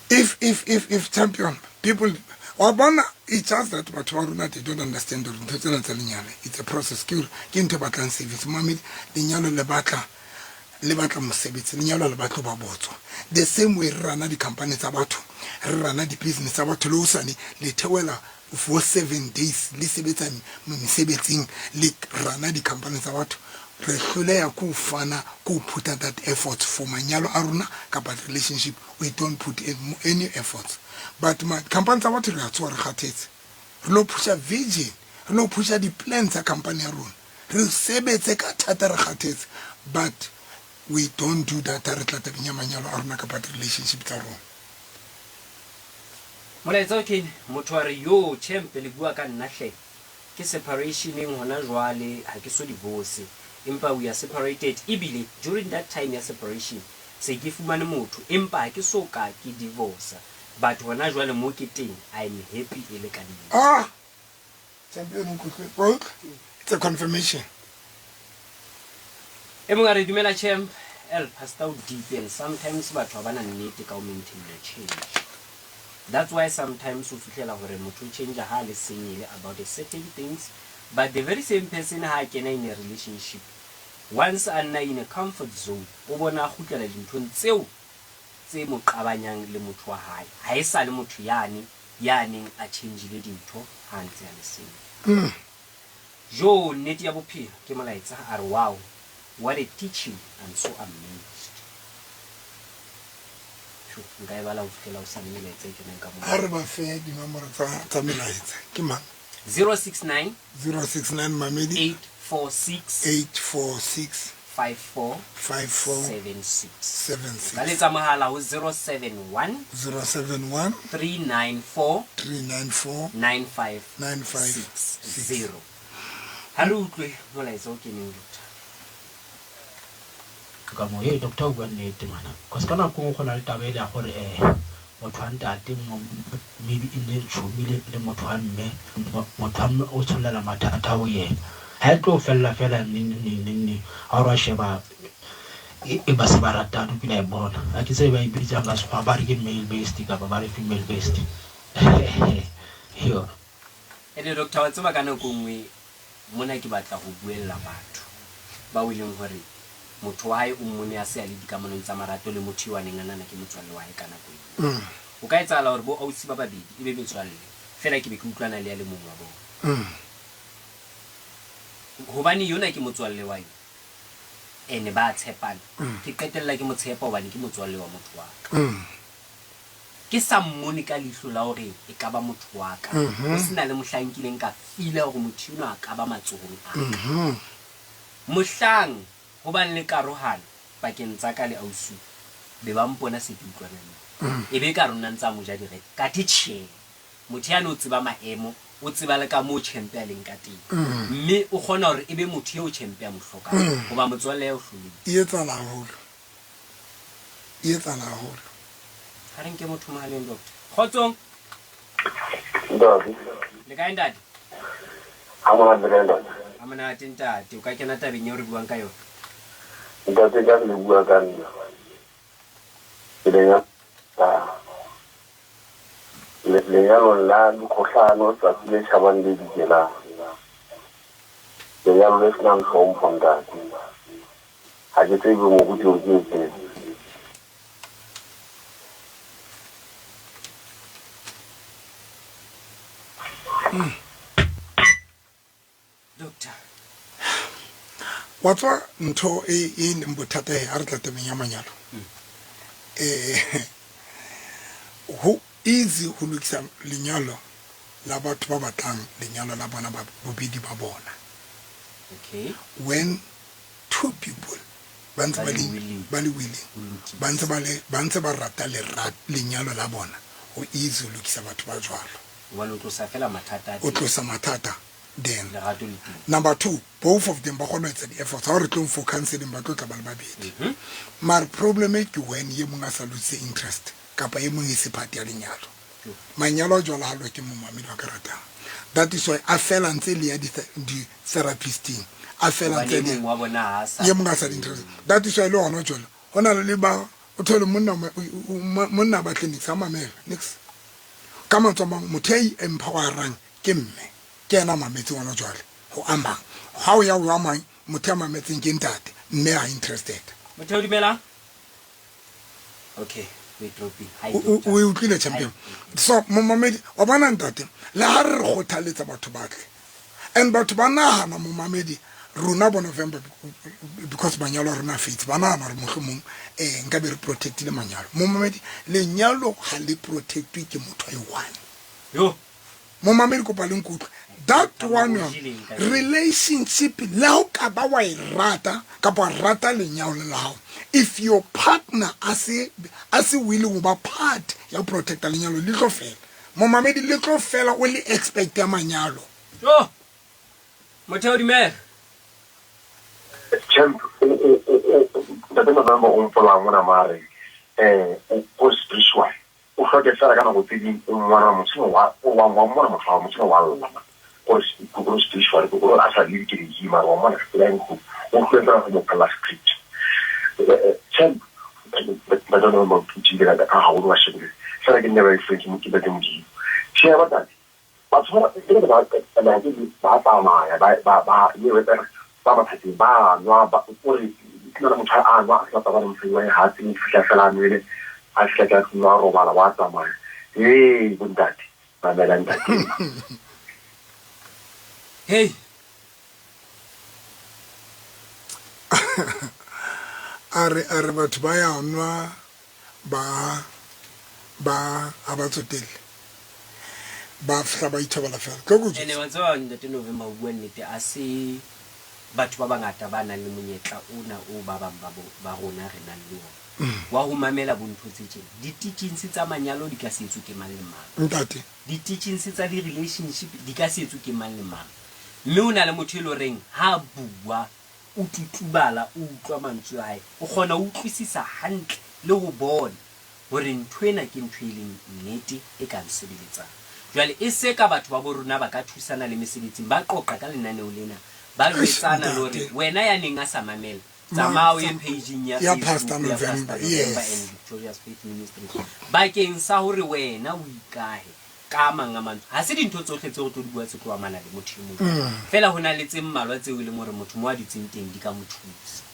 If if if if champion people wa bona, it's just that batho ba rona they don't understand hore ntho tsena tsa lenyalo it's a process. Ke hore ke ntho e batlang service momamedi. Lenyalo le batla le batla mosebetsi, lenyalo le batla ho ba botswa. The same way re rana di-company tsa batho, re rana di-business tsa batho, le hosane le theohela for 7 days le sebetsa mesebetsing, le rana di-company tsa batho, re hloleha ke ho fana, ke ho put-a that effort for manyalo a rona kapa relationship. We don't put any efforts, but company tsa batho re a tsoha re kgathetse, re lo pusha vision, re lo pusha di-plan tsa company ya rona, re sebetse ka thata re kgathetse, but we don't do that ha re tla tabeng ya manyalo a rona kapa di-relationship tsa rona. Molaetsa o kene, motho a re yo champ le bua ka nna hle. Ke separationeng hona jwale, ha ke so divorce empa we are separated, ebile during that time ya separation se ke fumane motho empa ha ke so ka ke divorce, but hona jwale mo ke teng I'm happy e le ka nnete. Ah, champion o nkutlwe, wa utlwa? It's a confirmation. E mong a re dumela champ, El pastor o deep and sometimes batho ha ba na nnete ka ho maintaina change. That's why sometimes o fihlela hore motho o change ha a le single about a certain things, but the very same person ha a kena in a relationship, once a nna in a comfort zone, o bona a kgutlela dinthong tseo tse mo qabanyang le motho wa hae. Ha e sa le motho yane ya neng a changile dintho ha a ntse a le single. Jo, nnete ya bophelo ke molaetsa, a re wow, what a teaching, I'm so amazed. Nka e bala ho fihlela o sa le melaetsa e kenang ka moo. Ha re ba fe dinomoro tsa tsa melaetsa. Ke mang? 069 069 mamedi 846 846 54 54 76. 76. Ba letsa mohala ho 071 071 394 394 95 956. 0. Ha re utlwe molaetsa o keneng doctor. Ka mo ee doctor o bua nnete ngwana cause ka nako nngwe go na le taba ele ya gore um motho wa ntate maybe e nne tšhomi le motho wa mme motho wa mme o tshollela mathata ho yena ha e tlo fella fela neng neng neng neng ha o re wa sheba e ba se ba ratana o kile a e bona ha ke tsebe ba e bitsang ka sekgowa ba re ke male based kapa ba re female based yo. Ene doctor wa tseba ka nako nngwe mona ke batla ho buella batho bao e leng hore motho wa hae o mmone a se a le dikamanong tsa marato le motho eo a neng a nahana ke motswalle wa hae ka nako eo. Ho ka etsahala hore bo ausi ba babedi e be metswalle feela ke be ke utlwana le ya le mong wa bona. Hobane yona ke motswalle wa yona ene ba tshepana. Ke qetella ke mo tshepa hobane ke motswalle wa motho wa ka. Ke sa mmone ka leihlo la hore e ka ba motho wa ka. Ho sena le mohlang nkileng ka feel-a hore motho enwa a ka ba matsohong a ka. Mohlang ho bang le karohano pakeng tsa ka le ausi be ba mpona se ke utlwana le yena. E be e ka re o na ntse a mo ja direke. Kathe tjhe, motho yane o tseba maemo, o tseba le ka moo tjhempe a leng ka teng. Mme o kgona hore e be motho eo tjhempe a mo hlokang hoba motswalle ya o hlolehile. E etsahala haholo. E etsahala haholo. Ha re nke motho mohaleng, doctor. Kgotsong. Ntate. Le kae ntate? Ha monate le kae ntate? Ha monate ntate, o ka kena tabeng eo re buang ka yona. Ntate ka re le bua ka nna. Ke lenyalo la dikgohlano tsatsi le tjhabang le dikelang. Lenyalo le senang hlompho ntate. Ha ke tsebe moruti o ke etseng. Doctor. Wa tswa ntho e e leng bothata he a re tla tabeng ya manyalo. Ho easy ho lokisa lenyalo la batho ba batlang lenyalo la bona ba bobedi ba bona. Okay. When two people ba ntse ba le ba le willing ba ntse ba le ba ntse ba rata lenyalo la bona ho easy ho lokisa batho ba jwalo. Hobane o tlosa fela mathata a O teng. tlosa mathata then. Lerato le teng. Number two, both of them ba kgona ho etsa di-efforts. Ha o re tlong for counseling ba tlo tla ba le babedi. Mara problem e ke when ye mong a sa lose interest kapa e mong e se part ya lenyalo. Manyalo a jwalo ha loke momamedi wa ka ratang. That is why a fela ntse le ya di-therapist-ing. A fela ntse Hobane e le mong wa bona ha a sa ye mong a sa di interest. That is why le hona jwalo ho na le ba o thole monna monna a batle nix a mamela nix. Ka mantswe a mang motho ya i-empowerang ke mme ke yena a mametseng hona jwale ho a mang. Ha o ya ho a mang motho ya mametseng ke ntate mme ha interested. Motho o dumelang? Okay, we dropping. Hi, O doctor. o e utlwile champion. So momamedi wa bona ntate le ha re re kgothaletsa batho ba tle. And batho ba nahana momamedi rona bo November because manyalo a rona a fetse ba nahana hore mohlomong nka be re protectile manyalo. Momamedi lenyalo ha le protectwe ke motho a one. Yo. Momamedi kopa le nkutlwe. That one relationship le ha o ka ba wa e rata kapa wa rata lenyalo la hao if your partner a se willing ho ba part ya ho protecta lenyalo le tlo fela. Momamedi le tlo fela o le expect ya manyalo. Yo. Motho o dumela. Champ Ntate November o mpolang mona mare o spiritual. O hloke fela ka nako tse ding o mmona motho wa wa mmona motho wa motho wa lla. Gore go spiritual go a sa le ke di mara wa mmona fela go o hloke fela go mo phela script. Champ ba don't know about ka ha o wa shebile. Fela ke never friends mo ke ba modimo. Tjhe ba tate. Batho ba ba ba tsamaya ba ba ba ye ba ba thateng ba nwa ba ore ke na motho a nwa a sa ba motho wa ha tse fihla fela nwele a fihla ka tlung a robala wa tsamaya. Hey bontate mamela ntate. Hey. A re batho ba ya nwa ba Ba ha ba tsotelle. Ba fihla ba ithobala fela. Tlo ke o Ene jwetse. wa tseba ntate November ho bua nnete a se batho ba bangata ba nang le monyetla ona o ba bang ba bo ba rona re nang le ona wa ho mamela bo ntho tse tjena. Di-teachings tsa manyalo di ka se etswe ke mang le mang. Ntate. Di-teachings tsa di-relationship di ka se etswe ke mang le mang. Mme ho na le motho e le horeng ha a bua o tutubala o utlwa mantswe a hae, o kgona ho utlwisisa hantle le ho bona hore ntho ena ke ntho e leng nnete e ka nsebeletsang. Jwale e se ka batho ba bo rona ba ka thusana le mesebetsing, ba qoqa ka lenaneo lena, ba Eish jwetsana le hore ntate. wena ya neng a sa mamela, Ma tsamaya o ye tsam page-ing ya ya Facebook Pastor ya November Pastor November and yes. Victorious Faith Ministries bakeng sa hore wena o ikahe ka a mang a mantswe. Ha se dintho tsohle tseo re tlo di bua tse tlo amana le motho e mong. Feela ho na le tse mmalwa tseo e leng hore motho mo a dutseng teng di ka mo thusa.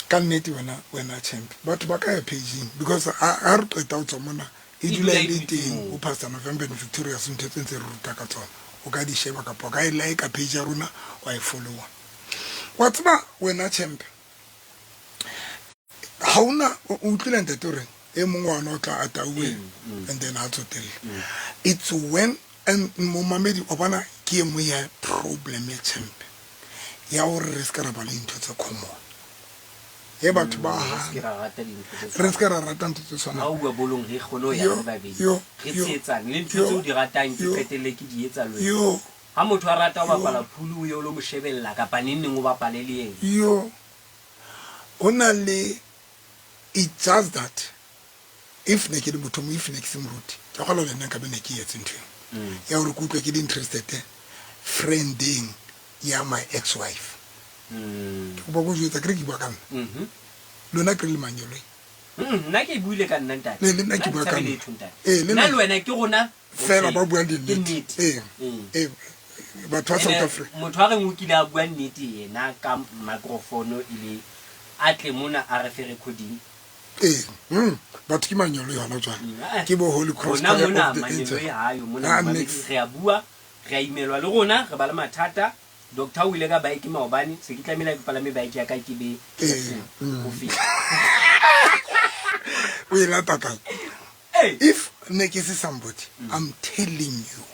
Ka nnete wena wena champ batho ba ka ya page-ing because ha ha re qeta ho tswa mona e E dula dula e e le dutse teng moo. ho Pastor November and Victorious ntho tse ntse re ruta ka tsona o ka di sheba kapa o ka e like page ya rona wa e follower. Wa tseba wena champ ha ona o utlwile ntate o reng e mong wa ona o tla a tauwe and then ha tsotelle. It's when and momamedi wa bona ke e nngwe ya problem ya champ ya hore re se ka ra ba le dintho tse common. He batho ba Re se ke hana ra rata dintho tse re se ka tshwanang. ra rata ntho tse Ha tshwanang. o bua bolong re kgone ho ya Yo re le babedi, yo re yo tshehetsane. Le ntho yo tseo o di ratang ke yo qetelle ke di etsa le wena. yo Ha motho a rata ho yo bapala phulu o ye o lo mo shebella kapa nengneng o bapale le yena. yo ho na le it's just that if ne ke le motho mo if ne ke se moruti ke kgolwa le nna nkabe ne ke e etse ntho eo ya hore ke utlwe ke le interested friendeng ya my ex wife. Ke kopa ko jwetsa ke re ke bua ka nna. Lona ke re le manyoloi. Nna ke buile ka nna ntate. Le nna ke bua ka nna. Ee, le nna le wena ke rona fela ba buang dinnete. Ee. Ee. Batho ba South Africa. Motho a reng o kile a bua nnete yena ka microphone e le a tle mona a re fe recording. Ee. Batho ke manyoloi hona jwale. Ke bo Holy Cross Rona mona manyoloi ha yo mona re a bua. Re a imelwa le rona, re ba le mathata. Doctor o ile ka bike maobane, se ke tlamehile ke palame bike ya ka ke be careful ho fihla. O e lata kae? If ne ke se somebody, I'm telling you,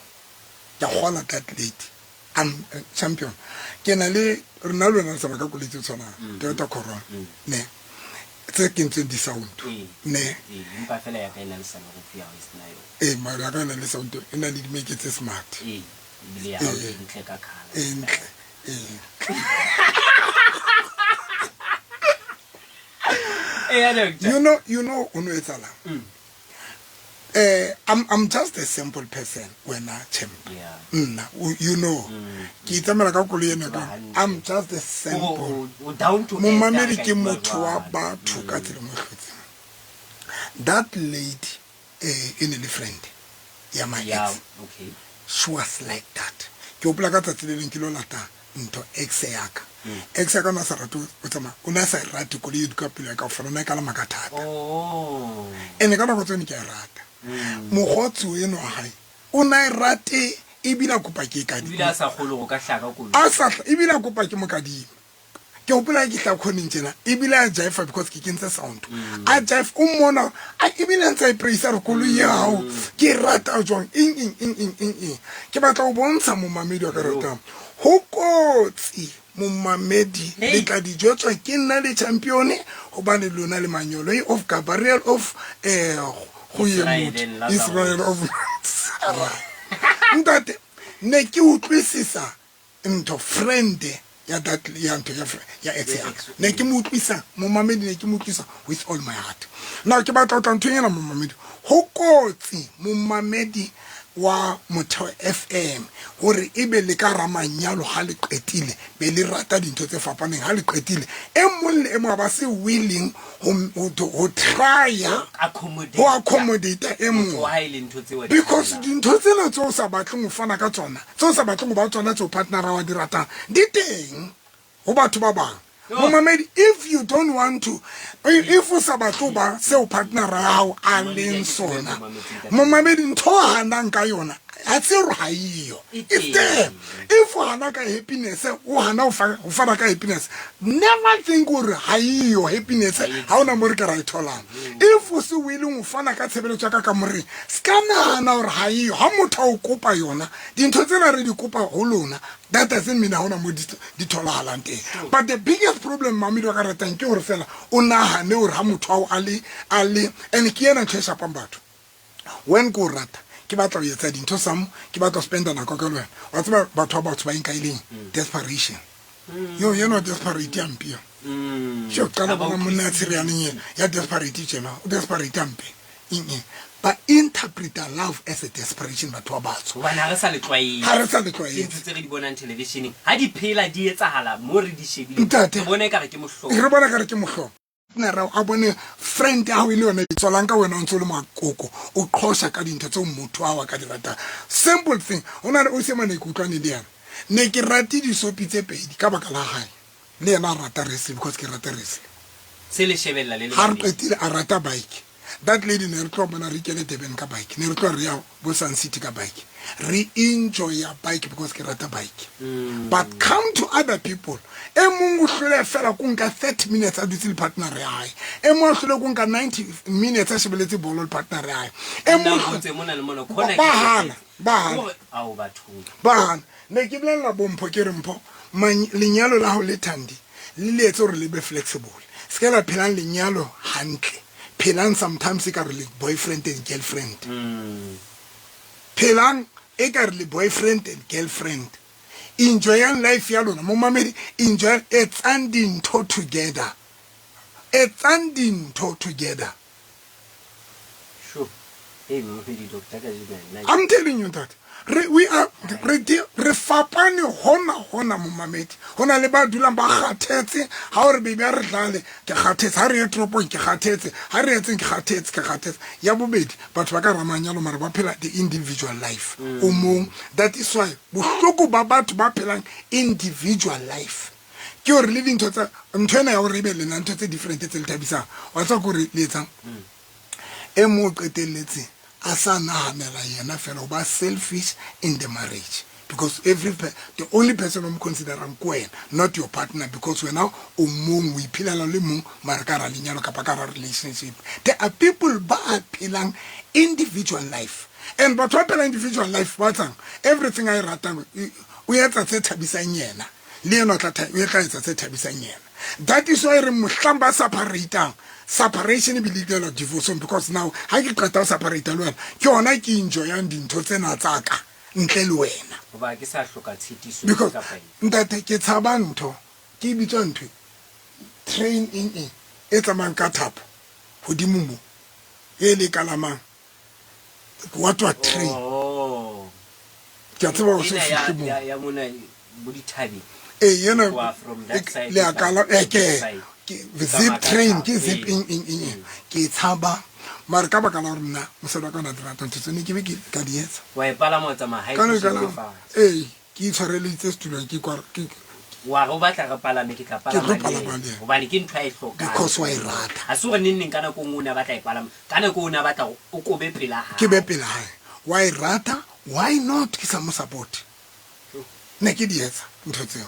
ke a kgola that lady. I'm a champion. Ke na le, rena le wena re tsamaya ka koloi tse tshwanang, Toyota Corolla, ne, tse kentsweng di-sound, ne. Empa fela ya ka e na le sunroof ya hao e se na yona. Ee, mara ya ka e na le sound, e na le dimeke tse smart. Ee, ebile ya hao e ntle ka colour. E ntle, ee. Eya, doctor. You know, you know, o no etsahalang? I'm just a simple person, wena champ. Yeah. Nna, you know. Ke itsamaela ka koloi ena ka. I'm just a simple. O down to earth. Momamedi ke motho wa batho ka tsela e nngwe e hlwetseng. That lady e ne le friend ya my Yeah, ex. okay. She was like that. Ke hopola ka tsatsi le leng ke lo lata ntho ex ya ka. Ex ya ka o ne a sa rate ho tsamaya, o ne a sa e rate koloi e ka pelo ya ka kaofela, o ne a e kalama ka thata. Oh. Ene ka nako tseo ne ke a e rata. Mokgotsi eno wa hae o ne a e rate ebile a kopa ke e kadime. Ebile a sa kgolwe hore o ka hlaha ka koloi. A sa ebile a kopa ke mo kadime. Ke hopola ke tla khoneng tjena ebile a jive because ke kentse sound. A jive o mmona a ebile a ntse a ipraise a re koloi ya hao ke e rata jwang eng eng eng eng eng eng. Ke batla ho bontsha momamedi wa ka ratang ho kotsi momamedi le tla di jwetswa ke nna le champion hobane lona le manyoloi of Gabriel of go ye motho Israel of ntate ne ke utlwisisa ntho friend ya that ya ntho ya ya ex ya ne ke mo utlwisa momamedi ne ke mo utlwisa with all my heart. Now ke batla ho tla nthong ena momamedi ho kotsi momamedi wa Motheo FM hore ebe le ka hara manyalo ha le qetile be le rata dintho tse fapaneng ha le qetile e mong le e mong a ba se willing ho ho trya ho accommodate e mong because dintho tsena tse o sa batleng ho fana ka tsona tse o sa batleng ho ba tsona tseo partnera wa di ratang di teng ho batho ba bang. Momamedi, if you don't want to, if o sa batle ho ba seo partnera ya hao a leng sona, momamedi, ntho o hanang ka yona, Ha se hore ha eyo. E It's there. teng. If o hana ka happiness, o hana ho fana ka happiness, never think hore ha eyo happiness, ha hona mo re ka ra e tholang. If o se willing ho fana ka tshebeletso ya ka kamoreng, se ka nahana hore ha eyo. Ha motho a o kopa yona, dintho tsena re di kopa ho lona, that doesn't mean ha hona mo di tholahalang teng. But the biggest problem, mamedi wa ka ratang, ke hore fela o nahane hore ha motho ao a le, a le, and ke ena ntho e shapang batho. When ke o rata, ke batla ho etsa dintho samo, ke batla ho spenda nako ka le wena. Wa tseba batho ba batsho ba enka e leng desperation. Yo, yena wa desperate ya mpe yo. Sho, qala Ha ba bona monna ya utlwisise. tshereaneng ena, ya desperate tjena, o desperate hampe. Eng, eng. Ba interpreta love as a desperation batho ba batsho. Hobane ha re sa le tlwaetse. Ha re sa le Ke tlwaetse. ntho tse re di bonang television-eng. Ha di phela di etsahala mo re di shebileng. Ntate. Re bona ekare ke mohlolo. Re bona ekare ke mohlolo. Partner a bone friend ya hao e le yona e tswalang ka wena o ntse o le makoko, o qhosha ka dintho tseo motho wa hao a ka di ratang. Simple thing. Ho na le ausi e mane ke utlwane le yena. Ne ke rate disopi tse pedi ka baka la hae. Le yena a rata wrestling because ke rata wrestling. Se le shebella le le Ha re babedi. qetile a rata bike. That lady ne re tloha mona re ikele Durban ka bike. Ne re tloha re ya bo Sun City ka bike. Re enjoy bike because ke rata bike. But come to other people, e mong o hlole fela ko nka 30 minutes a dutse le partner ya hae. E mong o hlole ko nka 90 minutes a shebeletse bolo le partner ya hae. E Nna mong o botse mona le mona, khona Ba ke hana, ba hana. Hore, ao bathong. Ba hana. Ne ke bolella bompho ke re mpho, lenyalo la hao le Thandi le le etse hore le be flexible. Se ke la phelang lenyalo hantle. Phelang sometimes e ka re le boyfriend and girlfriend. Phelang e ka re le boyfriend and girlfriend. Enjoyang life ya lona. Momamedi, enjoy, etsang dintho together. Etsang dintho together. Sure. Hey, momamedi, doctor, ka jena, nna I'm telling you that. Re, we are, re, di, re fapane hona, hona, momamedi. Hona le ba dulang ba kgathetse, ha o re baby a re dlale, ke kgathetse, ha re ye toropong, ke kgathetse, ha re etseng, ke kgathetse, ke kgathetse. Ya bobedi, batho ba ka hara manyalo mara ba phela the individual life. O mong, that is why bohloko ba batho ba phelang individual life. Ke hore le dintho tsa, ntho ena ya hore ebe lena ntho tse different tse le thabisang. Wa tseba ke hore le etsang? E mong o qetelletse a sa nahanela yena fela, o ba selfish in the marriage. Because the only person o mo considerang ke wena, not your partner, because wena o mong, o iphelela le mong mara ka hara lenyalo kapa ka hara relationship. There are people ba phelang individual life. And batho ba phelang individual life ba tsang everything a e ratang, o etsa tse thabisang yena. Le yena o tla o tla etsa tse thabisang yena. That is why re mohlang ba separatang, separation e bile e divorce, because now ha ke qeta ho separate le wena, ke yona ke enjoyang dintho tsena tsa ka ntle le wena. Hoba ke sa hloka tshitiso Because kapa eng. ntate ke tshaba ntho, ke e bitswa ntho e, train eng eng e tsamayang ka thapo hodimo mo, e le kalamang. What wa train? Oh. Ke a tseba hore se Ena fihle moo. ya mona bo dithabeng. Eh, yena Wa from that side le a tla kala, eh, ke, side. ke Tsamaya zip ka train, thapo, ke zip ee. eng, eng, eng, eng. Ke tshaba. Mara ka baka la hore nna mosadi wa ka o na di rata ntho tseo, ne ke be ke ka di etsa. Wa e palama wa tsamaya, ha e Ka le tlo ka la- fatshe. Ee, ke itshwareleditse setulong, ke kwa, ke, Wa re o batla re palame, ke tla Ke tlo palama le palama yena. le yena. Hobane ke ntho a e hlokang. Because wa e rata. Ha se hore neng neng ka nako e nngwe o ne a batla e palama. Ka nako o ne a batla hore o kobe pela hae. Ke be pela hae. Wa e rata, why not ke sa mo support? Ne ke di etsa ntho tseo.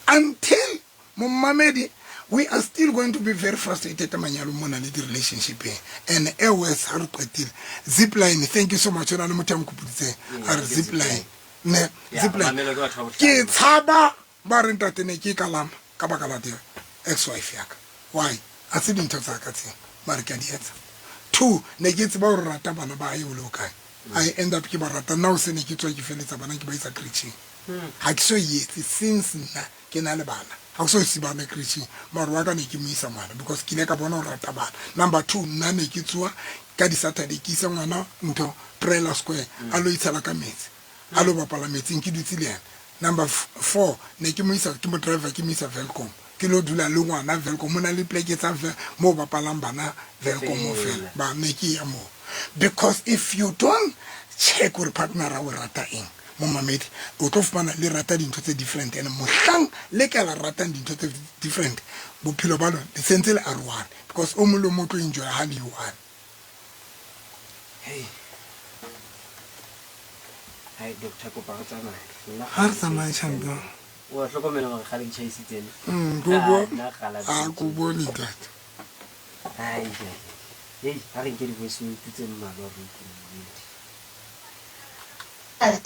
Until momamedi, we are still going to be very frustrated manyalong mona le di-relationship-eng. And airways ha re qetile. Zipline, thank you so much. O na le motho ya nkopoditseng. A re Ke zipline. zipline. Ne, Ya, zipline. mamelo ke batho ba bohlale. Ke tshaba ba re ntate ne ke kalama ka baka la teng ex-wife ya ka. Why? Ha se dintho tsa ka tseo, mara ke a di etsa. 2, ne ke tseba hore rata bana ba hae o le hokae. I end up ke ba rata. Nna o se ne ke tswa ke feletsa bana ke ba isa creche-eng. Ha ke so etse since nna ke na le bana. Ha ke so ise bana creche-eng. Mara wa ka ne ke mo isa ngwana because ke ile ka bona hore rata bana. Number 2, nna ne ke tsoha ka di-Saturday ke isa ngwana ntho Prela Square, a lo itshela ka metsi. A lo bapala metsing ke dutse le yena. Number 4, ne ke mo isa, ke mo driver, ke mo isa Welkom. Ke lo dula le ngwana Welkom. Ho na le pleke tsa moo bapalang bana Welkom mo fela. Ba ne ke ya moo. Because if you don't check hore partner o rata eng, momamedi, o tlo fumana le rata dintho tse different. And mohlang le ka la ratang dintho tse different, bophelo ba lona le sentse le arohane. Because o mong le o mong o tlo enjoy ha le one. Hey. Hai doctor kopa re tsamaye. Nna Ha re tsamaye champion. Wa hlokomela hore kgale ke tjhaisitse ne. Ko Ah, bo nna kgala a ko bone ntate. Hai hei ha re nke di-voice note tse mmalwa re utlwe nnete.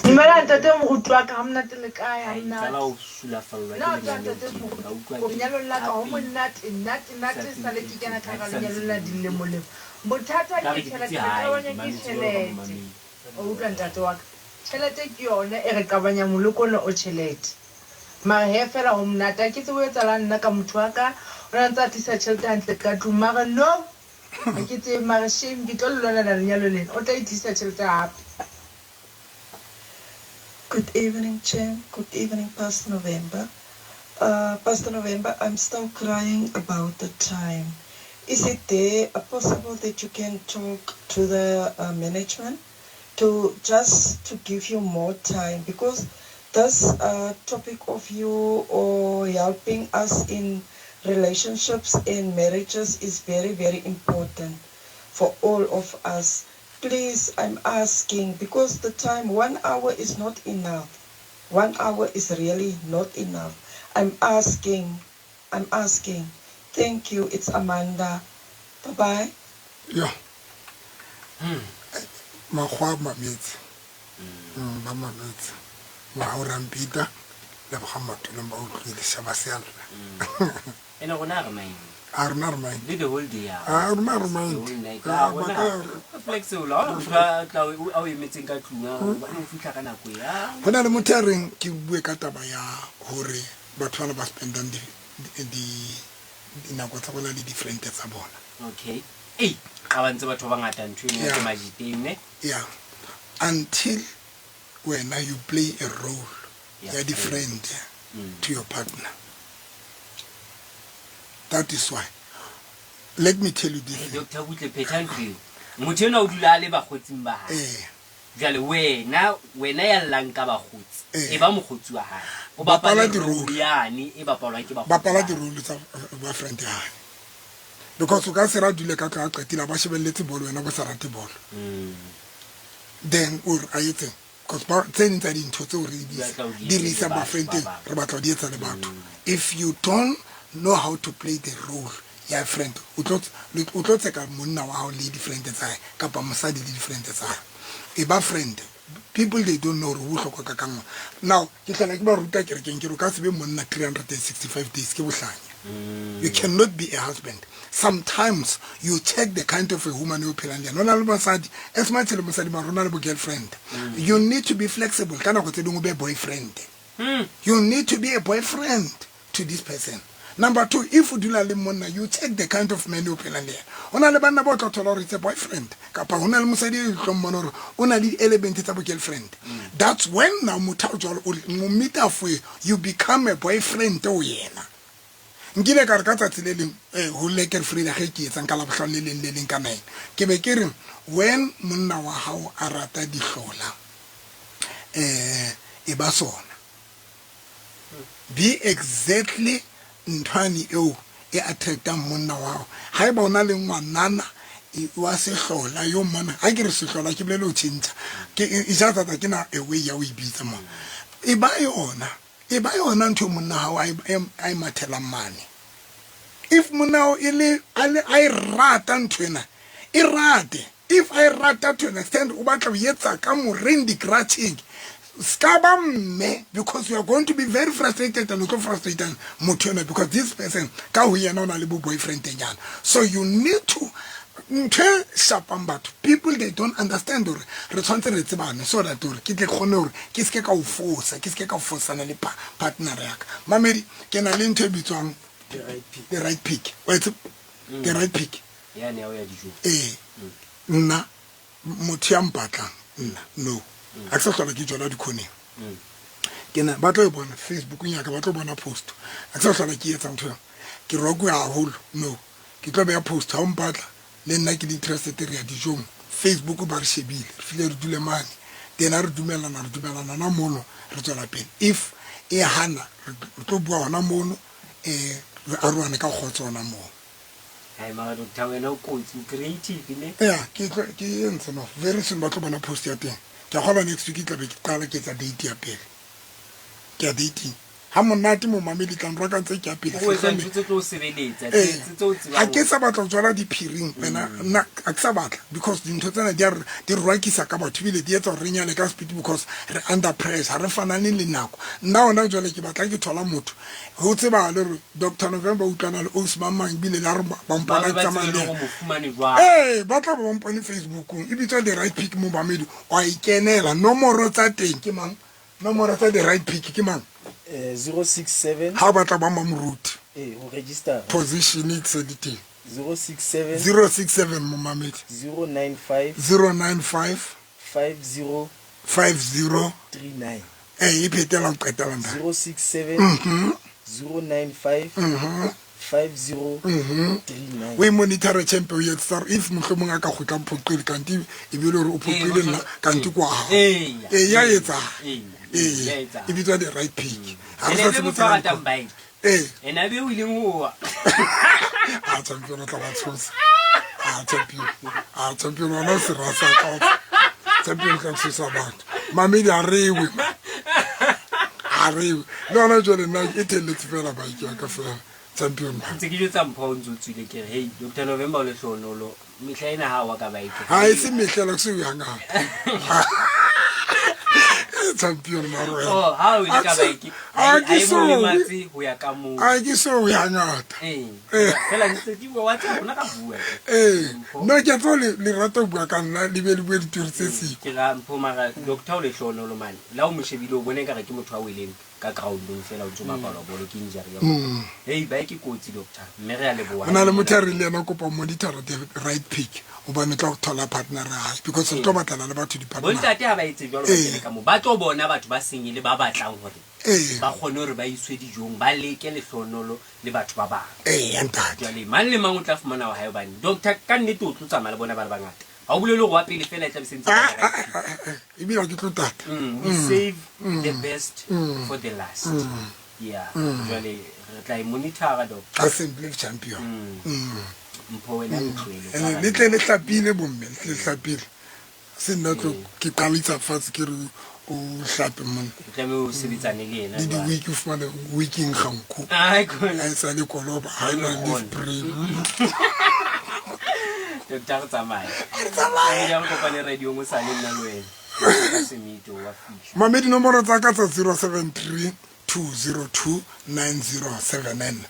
Dumela ntate moruti wa ka, ha monate le kae? Ha Hai monate. qala ho sulafallwa Nna ke wa tseba lenyalo ntate tjena moruti ka utlwa ko ke lenyalong la ka ho tapile. monate nate Sa nate tsebe sale ke ke kena etseng ka ha hara ke sa lenyalo ntse lena ke dilemolemo. Bothata Ka ke re ke tjhelete dutse re hae ke qabanywa ke mametse jwalo ka tjhelete. momamedi. O utlwa ntate wa ka? Tjhelete ke yona e re qabanyang moloko ona o tjhelete. Mara hee fela ho monate ha ke tsebe ho etsahalang nna ka motho wa ka o na ntse a tlisa tjhelete hantle ka tlung mara no ha ke tsebe mara shame ke tlo le lwanela lenyalo lena o tla e tlisa tjhelete hape. Good evening, Champ. Good evening, Pastor November. Pastor November, I'm still crying about the time. Is it there possible that you can talk to the management to just to give you more time? Because this topic of you or helping us in relationships and marriages is very, very important for all of us. Please, I'm asking, because the time, 1 hour is not enough. 1 hour is really not enough. I'm asking. I'm asking. Thank you. It's Amanda. Bye-bye. Yeah. Makgowa a mametse. Ba mametse. Mohau Rampita, Lebogang Matulong ba utlwile, shaba se a lla. Ene rona ha re mind. A rona re mind. Le the whole day ya. A rona re The mind. whole night. Ah, Ah, ba rona ka- re flexible. Ha hona motho a tla o a o emetseng ka tlung, a re, hobane o fihla ka nako e, ah. Ho na le motho ya reng ke bue ka taba ya hore batho bana ba spendang dinako tsa bona le di-friend tsa bona. Okay. Ei, qabantse batho ba bangata ntho eno ya Yeah. ke majiteng, ne? Yeah. Until wena you play a role Ya ya di-friend to your partner. That is why. Let me tell you this. Hey, Doctor Butle, phetha ntho eo. Motho enwa o dula a le bakgotsing ba hae. Jwale wena ya llang ka bakgotsi, e ba mokgotsi wa hae. O Bapala bapala di-role. role yane e bapalwang ke bakgotsi Bapala ba hae. di-role tsa ba friend ya hae. Because o ka se ra dule ka tlung a qetile a ba shebelletse bolo, wena bo sa rate bolo. Then o re a etseng? Because ba tse ding tsa dintho tseo re di Di batla ho di di re etsa le isang batho ba-friend-eng, ba bang. re batla ho di etsa le batho. If you don't know how to play the role ya friend, o tlo o tlo tseka monna wa hao le di-friend tsa hae, kapa mosadi le di-friend tsa hae. E ba friend. People, they don't know hore ho bohlokwa ka kang. Now, ke hlola ke ba ruta kerekeng, ke re o ka se be monna 365 days, ke bohlanya. You cannot be a husband. Sometimes you check the kind of a woman o phelang le yena. Ho na le basadi, as much le mosadi mara ho na le bo girlfriend. You need to be flexible. Ka nako tse ding o be boyfriend. You need to be a boyfriend to this person. Number two, if o dula le monna, you check the kind of man o phelang le yena. Ho na le banna ba o tla thola hore it's a boyfriend, kapa ho na le mosadi e tlo mmona hore o na le di-element tsa bo girlfriend. That's when now motho a jwalo o mo meet halfway, you become a boyfriend ho yena. Nkile ka re ka tsatsi le leng, ho Lekker Frieda ge ke etsang ka Labohlano le leng le leng ka 9. Ke be ke re when monna wa hao a rata dihlola, e ba sona. Be exactly nthwane eo e attractang monna wa hao. Haeba o na le ngwanana wa sehlola yo mmona, ha ke re sehlola ke bolele ho tjhentjha. Ke e just that ha ke na a way ya ho e bitsa mo. E ba yona, e ba yona ntho monna hao a e mathelang mane. If monna hao e le a le a e rata ntho ena, e rate. If a e rata to an extent o batla ho etsa ka moreng di-grudging, ska ba mme, because you are going to be very frustrated and o tlo frustrating motho ena, because this person ka ho yena o na le bo boyfriend nyana. So you need to ntho e shapang batho, people they don't understand hore re tshwanetse re tsebane so that hore ke tle kgone hore ke seke ka o fosa, ke seke ka fosana le partner ya ka. Mamedi, ke na le ntho e bitswang The right pick. The right pick. Wa e tseba? The right pick. Yane ya ho ya dijong. Ee. Nna motho ya mpatlang nna no. Ha ke sa hlola ke jola dikhoneng. Ke na ba tlo e bona Facebookong ya ka, ba tlo bona post. Ha ke sa hlola ke etsa ntho eo. Ke rokuwe haholo no. Ke tlo beha post ha o mpatla le nna ke le interested re ya dijong. Facebook ba re shebile, re fihle re dule mane. Then ha re dumellana, re dumellana na mono re tswela pele. If e hana re tlo bua hona mono, re arohane ka kgotso hona moo. Hai mara doctor wena o kotsi, o creative ne? Yeah, ke tlo ke entse no. Very soon ba tlo bona post ya teng. Ke a kgolwa next week ke tla be ke qala ke etsa date ya pele. Ke ya dating. Ha monate momamedi tla nroka ntse ke ya pele. O etsa ntho tse tlo o sebeletsa, tse Ee. tse o tsebang Ha ke hore- sa batla ho tswala diphiring wena nna ha ke sa batla because dintho tsena di a re di re rwakisa ka batho ebile di etsa hore re nyale ka speed because re under pressure ha re fanane le nako. Nna hona jwale ke batla ke thola motho ho tsebahale hore Doctor November o utlwana le ausi mang mang ebile le ha re ba Ba mpona be ke ba tsamaya tsebe le le yena. hore o mo fumane jwang. Ee, ba tla be ba mpone Facebookong e bitswa The Right Pick momamedi wa e kenela nomoro tsa teng ke mang? Nomoro tsa The Right Pick ke mang? 067 Ha o batla ba mamoruti. Ee, ho register. Position e se di teng. 067 067 momamedi. 095 095 50 50 39. Ee, e phetela ho qetela ntate. 067 095 50 39. O e monitor champion o etsa hore if mohlomong a ka kgutla mphoqile kanti e be le hore o phoqile nna kanti kwa hao. Ee, Ee, ya ee, etsahala. ee, Ee, ya etsahala. e bitswa The Right Pick. Ha re Ene sa e be tsebe motho a tsena ratang bike. Ee. Ene a be o ileng ho wa. A champion o tla ba tshosa. A champion. A champion ona o sera sa ka. Champion o tla tshosa batho. Mamedi a rewe. A rewe. Le hona jwale nna e telletse fela bike ya ka fela. Champion man. Ntse ke jwetsa Mpho o ntse o tswile ke re, hey, Doctor November o lehlohonolo. Mehla ena ha wa ka bike. Ha e se mehla la se o hangata. Champion maro. Oh, ha o ile ka bike. Ha Ha ke e so. mo lematse ho ya ka moo. Ha ke so o hangata. Ee. Eh. Fela ntse ke bua wa tseba rona ka bua. Ee. No ke tlo le le rata ho bua ka nna le be le bue ditori tse siko. Ke ra Mpho mara doctor o lehlohonolo mane. La o mo shebile o bone ekare ke motho a weleng ka groundong fela o ntso bapala bolo ke injury ya mm. Hey, bike kotsi doctor mme re a leboha. Ho na le motho a reng le yena o kopa monitor the right pick hobane o tla go thola partner ya hae because re tlo batlana le batho di-partner. Bontate ha ba etse jwalo ba kene ka moo ba tlo bona batho ba seng e le ba batlang hore Ee. ba kgone hore ba iswe dijong ba leke lehlohonolo le batho ba bang. Ee, ntate. Jwale mang le mang o tla fumana wa hae hobane doctor ka nnete o tlo tsamaya le bona ba le bangata. Ha o bolele hore wa pele fela e tla be sentse Ah, ah, ah, ah, ebile ha ke tlo tata. We save the best for the last. Yeah. Jwale re tla e monitor doctor. Assembly champion. Mpho wena le tlohele. Ene le tle le hlapile bomme, le tle le hlapile. Se nna tlo ke qalisa fatshe ke re o hlape monna. O tlameha o sebetsane le yena Le jwale. di-week o fumane weekeng ga nko. Ai, khona. Ha e sa le koloba, ha e na le spray. Doctor re tsamaye. Re tsamaye. Re kopane radio mo sale nna le wena. Semito wa fihla. Mamedi nomoro tsa ka tsa 073 202 9079.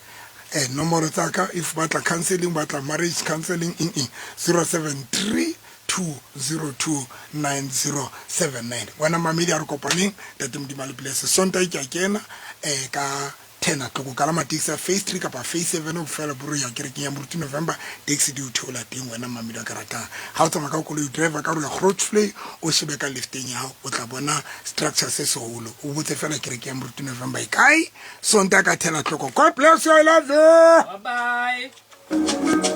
Nomoro tsa ka if batla counseling, batla marriage counseling eng eng 073 202 9079. Wena mamedi a re kopaneng Ntate Modimo a le bless. Sontaha ke a kena ka 10 o'clock o kalama taxi ya phase 3 kapa phase 7 o fela buru ya kerekeng ya Moruti November taxi di o theola teng wena mamedi a ka ratang. Ha o tsamaya ka koloi o driver ka re ya Grootvlei o shebe ka lefteng ya hao o tla bona structure se seholo o botse fela kereke ya Moruti November e kae. Sontaha ka 10 o'clock. God bless you, I love you. Bye bye.